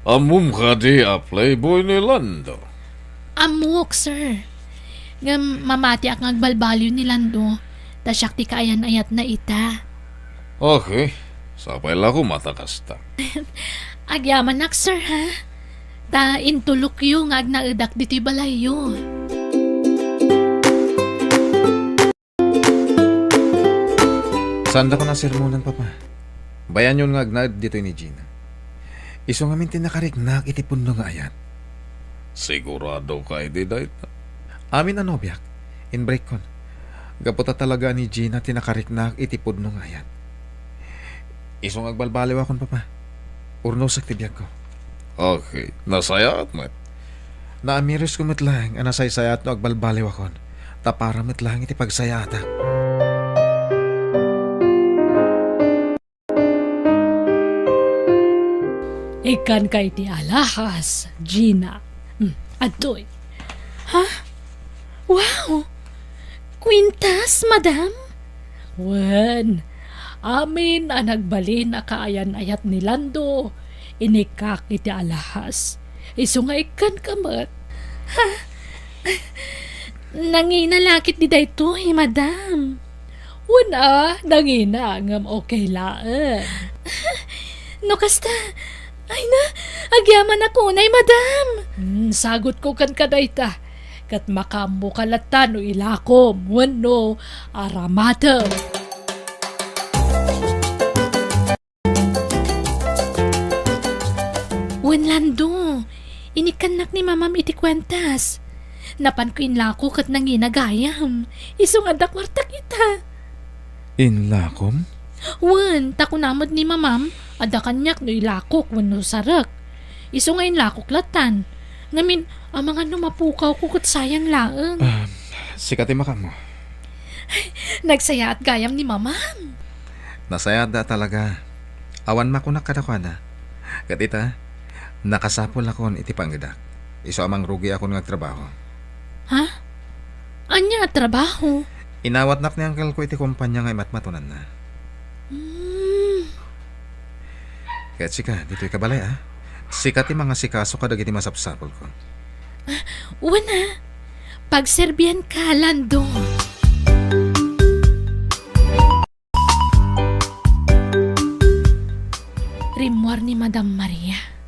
Ammom kadi a playboy ni Lando? Ammok, sir. Ngem mamatiak nga agbalbaliw ni Lando, ta siak ti kaayan-ayatna ita. Okay. Sapay la koma ta kasta. Agyamanak, sir, ha? Ta intulokyo nga agnaedak ditoy balayyo. Saandakon a sermonan, Papa. Bayanyon nga agnaed ditoy ni Gina. Isu ngamin ti nakariknak iti pudno nga ayat. Siguradoka iti dayta? Amin a nobiak, inbreakkon. Gapu ta talaga ni Gina ti nakariknak iti pudno nga ayat. Isu nga agbalbaliwakon, Papa. Urnosek ti biagko. Okay, nasayaat met. Naamiresko met laeng a nasaysayaat no agbalbaliwakon, ta para met laeng iti pagsayaatak. Ikkanka iti alahas, Gina. Hmm, adtoy. Ha? Wow! Kwintas, madam? Wen, amin a nagbalin a kaayan-ayat ni Lando, inikkak iti alahas. Isu nga ikkanka met. Ha? Nangina la ketdi daytoy, madam. Wen a, nangina, ngem okay laeng. No kasta, ay na, agyamanak unay, madam. Hmm, sagutko kenka dayta. Ket makaammoka latta no ilakom wenno aramatem. Wen, Lando, inikkannak ni Mamam iti kuentas. Napanko inlako ket nangina gayam. Isu nga adda kuartak ita. Inlakom? Wen, ta kuna met ni Mamam, adda kaniak no ilakok wenno sarek. Isu nga inlakok lattan. Ngamin, amangan no mapukawko ket sayang laeng. Ah, sika ti makaammo. Nagsayaat gayam ni Mamam. Nasayaatda talaga. Awan makunak kadakuada. Ket ita, nakasapulakon iti pangedak. Isu a mangrugiakon nga agtrabaho. Ha? Ania a trabaho? Inawatnak ni angkelko iti kompania nga imatmatonanna. Hmm. Ket sika, ditoy ka balay, a? Sika ti mangasikaso kadagiti masapsapulko. Ah, wen, a. Pagserbianka, Lando. Rimmuar ni Madam Maria.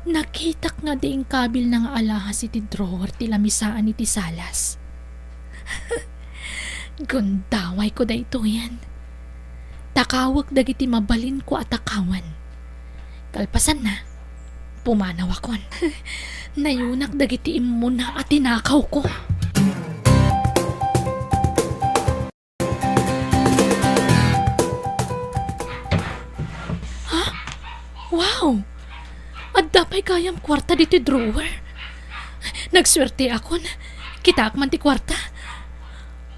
Nakitak nga di inkabilna nga alahas iti drawer ti lamisaan iti salas. Gundawayko daytoyen. Takawek dagiti mabalinko a takawan. Kalpasanna, pumanawakon. Nayunak dagiti immuna a tinakawko. Ha? Wow! Adda pay gayam kuarta ditoy drawer. Nagsuerteakon. Kitaak man ti kuarta.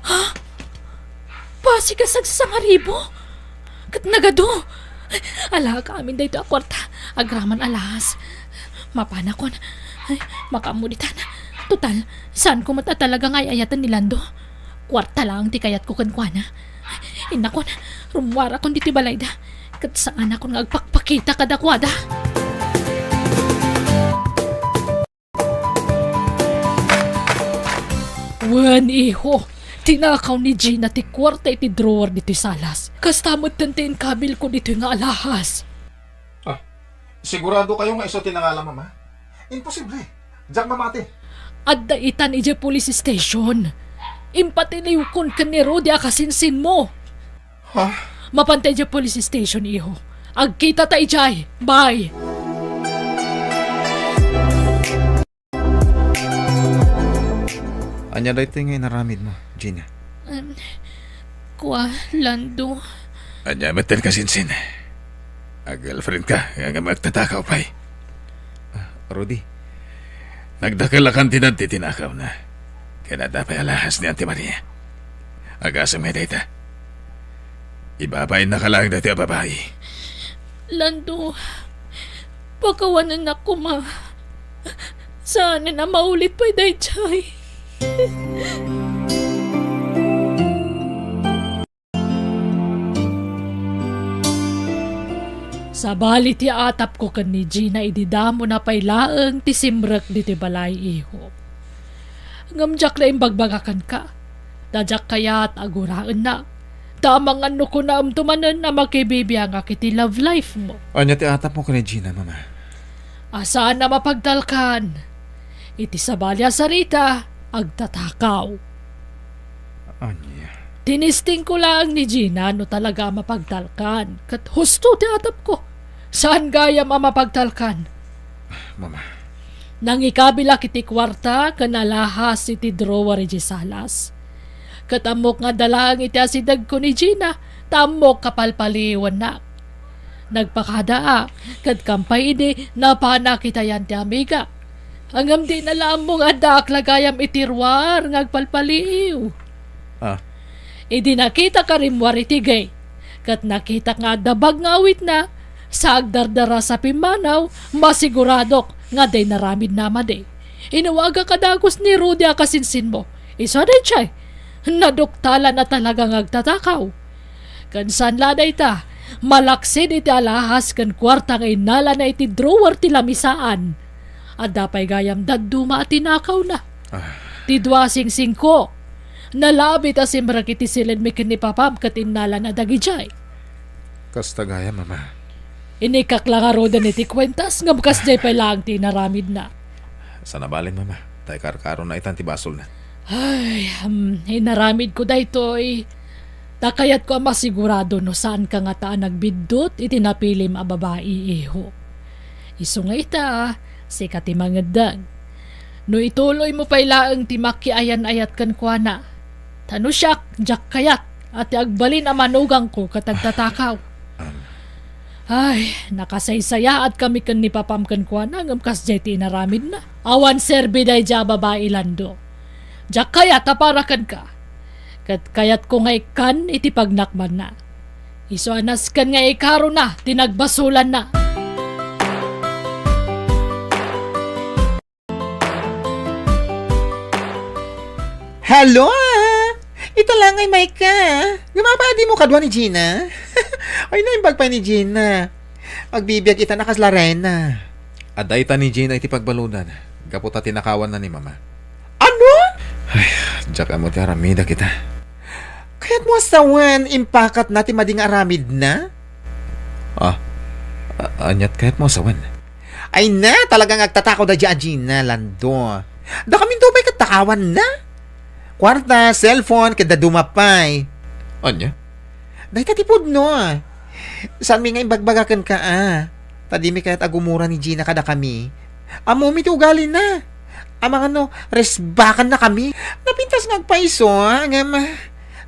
Ha? Basig a sagsasangaribu. Ket nagadu. Alaak amin daytoy a kuarta. Agraman alahas. Mapanakon. Ay, makaammo ditan. Total, saanko met a talaga nga ay-ayaten ni Lando. Kuarta laeng ti kayatko kenkuana. Innakon, rummuarakon ditoy balayda. Ket saanakon nga agpakpakita kadakuada. Wen, iho, tinakaw ni Gina ti kuarta iti drawer ditoy salas. Kasta metten ti inkabilko ditoy nga alahas. Ah, sigurado kayo nga isu ti nangala, Mama? Imposible. Diak mamati. Adda itan idiay police station. Impatiliwkon ken ni Rudy a kasinsinmo. Ha? Mapanta idiay police station, iho. Agkitata idiay. Bye! Ania daytoy nga inaramidmo, Gina? Em, kua, Lando. Ania metten kasinsin? Ag-girlfriendka, ngem agtatakaw pay. Ah, Rudy. Nagdakkel a kantidad ti tinakawna. Ken adda pay alahas ni Auntie Maria. Agasem nga dayta. Ibabainna ka laeng daytoy a babai. Lando, pakawanennak koma. Saanen a maulit pay daydiay. Sabali ti atapko ken ni Gina idi damona pay laeng ti simrek ditoy balay, iho. Ngem diak la imbagbaga kenka. Ta diak kayat a guraennak. Ta amangan no kunaemto manen a makibibiangak iti love life mo. Ania ti atapmo ken ni Gina, Mama? A saan a mapagtalkan. Iti sabali a sarita, agtatakaw. Ania? Tinistingko laeng ni Gina no talaga a mapagtalkan. Ket husto ti atapko. Saan gayam a mapagtalkan. Mama. Nangikabilak iti kuarta ken alahas iti drawer idiay salas. Ket ammok nga adda laeng iti asidegko ni Gina, ta ammok a palpaliiwennak. Nagpakadaak, ket kampay idi napanak iti ayan ti amigak. Ngem dina la ammo nga addaak la gayam iti ruar nga agpalpaliiw. Ah. Idi nakitak a rimmuar iti gate, ket nakitak nga adda bag nga awitna, sa agdardarasa pimmanaw, masiguradok nga adda inaramidna a madi. Inawagak a dagus ni Rudy a kasinsinmo. Isu a daydiay, naduktalan a talaga nga agtatakaw. Ken saan la a dayta, malaksid iti alahas ken kuarta nga innalana iti drawer ti lamisaan. Adda pay gayam dadduma a tinakawna. Ah. Ti dua a singsingko, nalabit a simrek iti siledmi ken ni Papam ket innalana dagidiay. Kasta gayam, Mama. Inikkak la ngaruden iti kuentas ngem kasdiay pay laeng ti inaramidna. Saan a balin, Mama. Ta ikarkarona itan ti basolna. Ay, hmm, inaramidko daytoy. Ta kayatko a masigurado no saanka ngata a nagbiddut iti napilim a babai, iho. Isu nga ita, sika ti mangeddeng. No ituloymo pay laeng ti makiayan-ayat kenkuana, ta no siak, diak kayat a ti agbalin a manugangko ket agtatakaw. Am. Ay, nakasaysayaatkami ken ni papam kenkuana, ngem kasdiay ti inaramidna. Awan serbi daydiay a babai, Lando. Diak kayat a para kenka. Ket kayatko nga ikkan iti pagnakmanna. Isu a nasken nga ikarona ti nagbasolanna. Hello, ah! Ita la ngay, Micah. Ngem apay a dimo kadua ni Gina? Ay, naimbag pay ni Gina. Agbibiag ita a kasla reyna. Adda ita ni Gina iti pagbaludan, gapu ta tinakawanna ni Mama. Ano? Ay, diak ammo ti aramida kita. Kayatmo a sawen, impakatna ti madi nga aramidna? Ah, a-, aniat kayatmo a sawen? Ay na, talaga nga agtatakaw daydiay a Gina, Lando. Dakaminto pay ket takawanna. Kuarta, cellphone, ket dadduma pay. Ania? Dayta ti pudno. Saanmi nga imbagbaga kenka, a. Ta dimi kayat a gumura ni Gina kadakami. Ammomi ti ugalina. Amangan no, resbakanna kami. Napintas nga agpayso, ngem,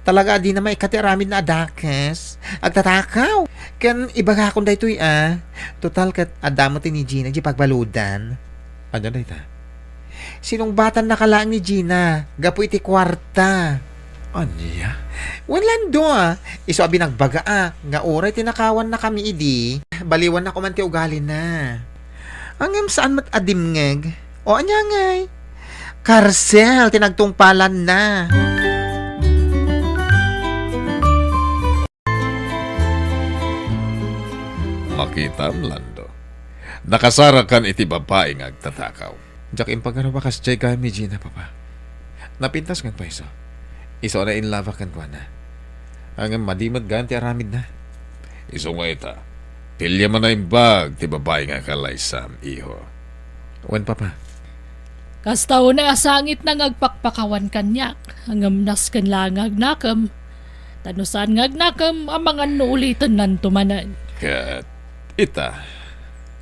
talaga a dina maikkat ti aramidna a dakes. Agtatakaw. Ken ibagakon daytoy, a. Total, ket adda met ti ni Gina idiay pagbaludan. Ania dayta? Sinungbatannaka laeng ni Gina gapu iti kuarta. Ania? Wen, Lando, a. Isu a binagbaga, a, nga uray tinakawannakami idi, baliwanna koman ti ugalina. Ngem saan met a dimngeg? O ania ngay? Karsel ti nagtungpalanna. Makitam, Lando. Nakasarakan iti babai nga agtatakaw. Diak impagarwa a kasdiay gayam ni Gina, Papa. Napintas nga agpayso. Isu a nainlabak kenkuana. Ngem madi met gayam ti aramidna. Isu nga ita, piliem a naimbag ti babai nga kalaysam, iho. Wen, Papa. Kasta unay a sangitna nga agpakpakawan kaniak, ngem nasken la nga agnakem. Ta no saan nga agnakem, amangan no ulitennanto manen. Ket ita,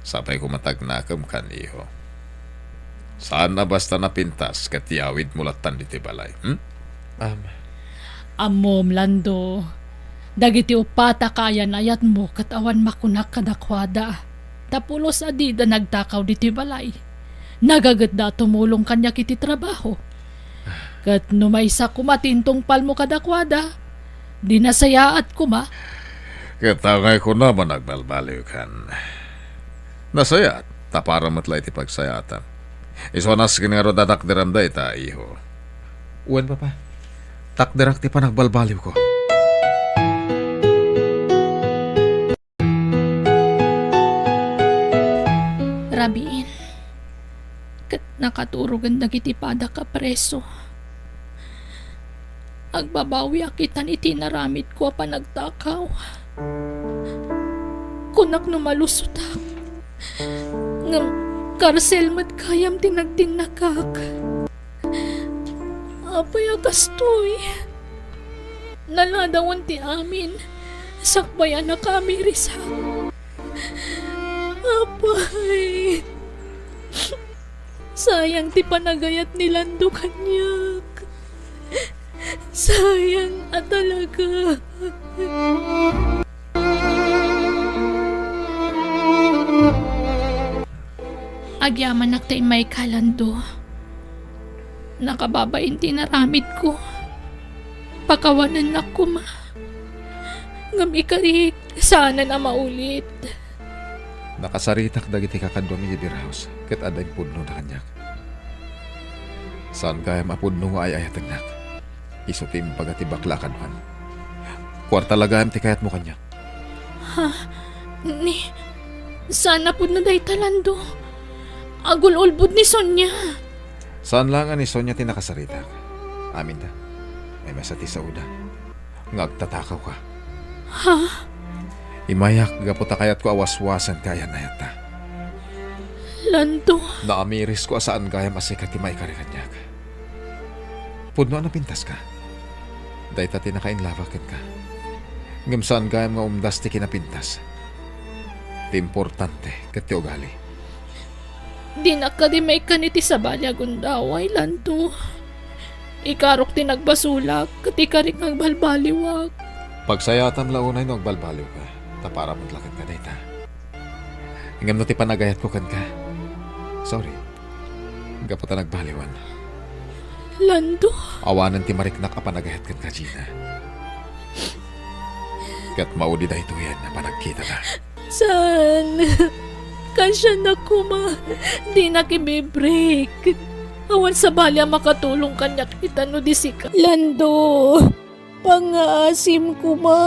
sapay koma ta agnakem kan, iho. Saan a basta napintas ket yawidmo lattan ditoy balay, hmm? Am. Ammom, Lando, dagiti uppat a kaayan-ayatmo ket awan makunak kadakuada. Ta pulos a dida nagtakaw ditoy balay. Nagagetda a tumulong kaniak iti trabaho. Ket no maysa koma ti intungpalmo kadakuada, di nasayaat koma. Ket angay kunam a nagbalbaliwkan. Nasayaat, ta para met la iti pagsayaatan. Isu a nasken ngarud a takderam dayta, iho. Wen, Papa. Takderak ti panagbalbaliwko. Rabiin, ket nakaturogen dagiti padak a preso. Agbabawiak itan iti inaramidko a panagtakaw. Kunak no malusotak, ngem karsel met gayam ti nagtinnakak. Apay a kastoy? Naladawon ti amin, sakbay a nakaamirisak. Apay, sayang ti panagayat ni Lando kaniak. Sayang a talaga. Agyamanak ta immayka, Lando. Nakababain ti inaramidko. Pakawanennak koma. Ngem ikarik, saanen a maulit. Nakasaritak dagiti kakaduam idiay beer house, ket adda impudnona kaniak. Saan gayam a pudno nga ay-ayatennak. Isu ti imbaga ti bakla a kaduam. Kuarta la gayam ti kayatmo kaniak. Ha? Ni, saan a pudno dayta, Lando? Agul-ulbod ni Sonia. Saan la nga ni Sonia ti nakasaritak. Aminda. Ay, maysa ti saoda nga agtatakaw ka. Ha? Imayak gapu ta kayatko a waswasen ti ayan-ayatta. Lando. Naamirisko a saan gayam a sika ti maikari kaniak. Pudno a napintaska. Dayta ti nakainlabak kenka. Ngem saan gayam nga umdas ti kinapintas. Ti importante ket ti ugali. Dinak kadi maikkan iti sabali a gundaway, Lando. Ikarok ti nagbasolak, ket ikarik nga agbalbaliwak. Pagsayatam la unay no agbalbaliwka, ta para met la kenka dayta. Ngem no ti panagayatko kenka, sorry. Gapu ta nagbaliwan. Lando. Awanen ti mariknak a panagayat kenka, Gina. Ket maudi daytoyen a panagkitata. Saan? Kasiannak koma. Dinak ibibreak. Awan sabali a makatulong kaniak ita no di sika. Lando, pangngaasim koma.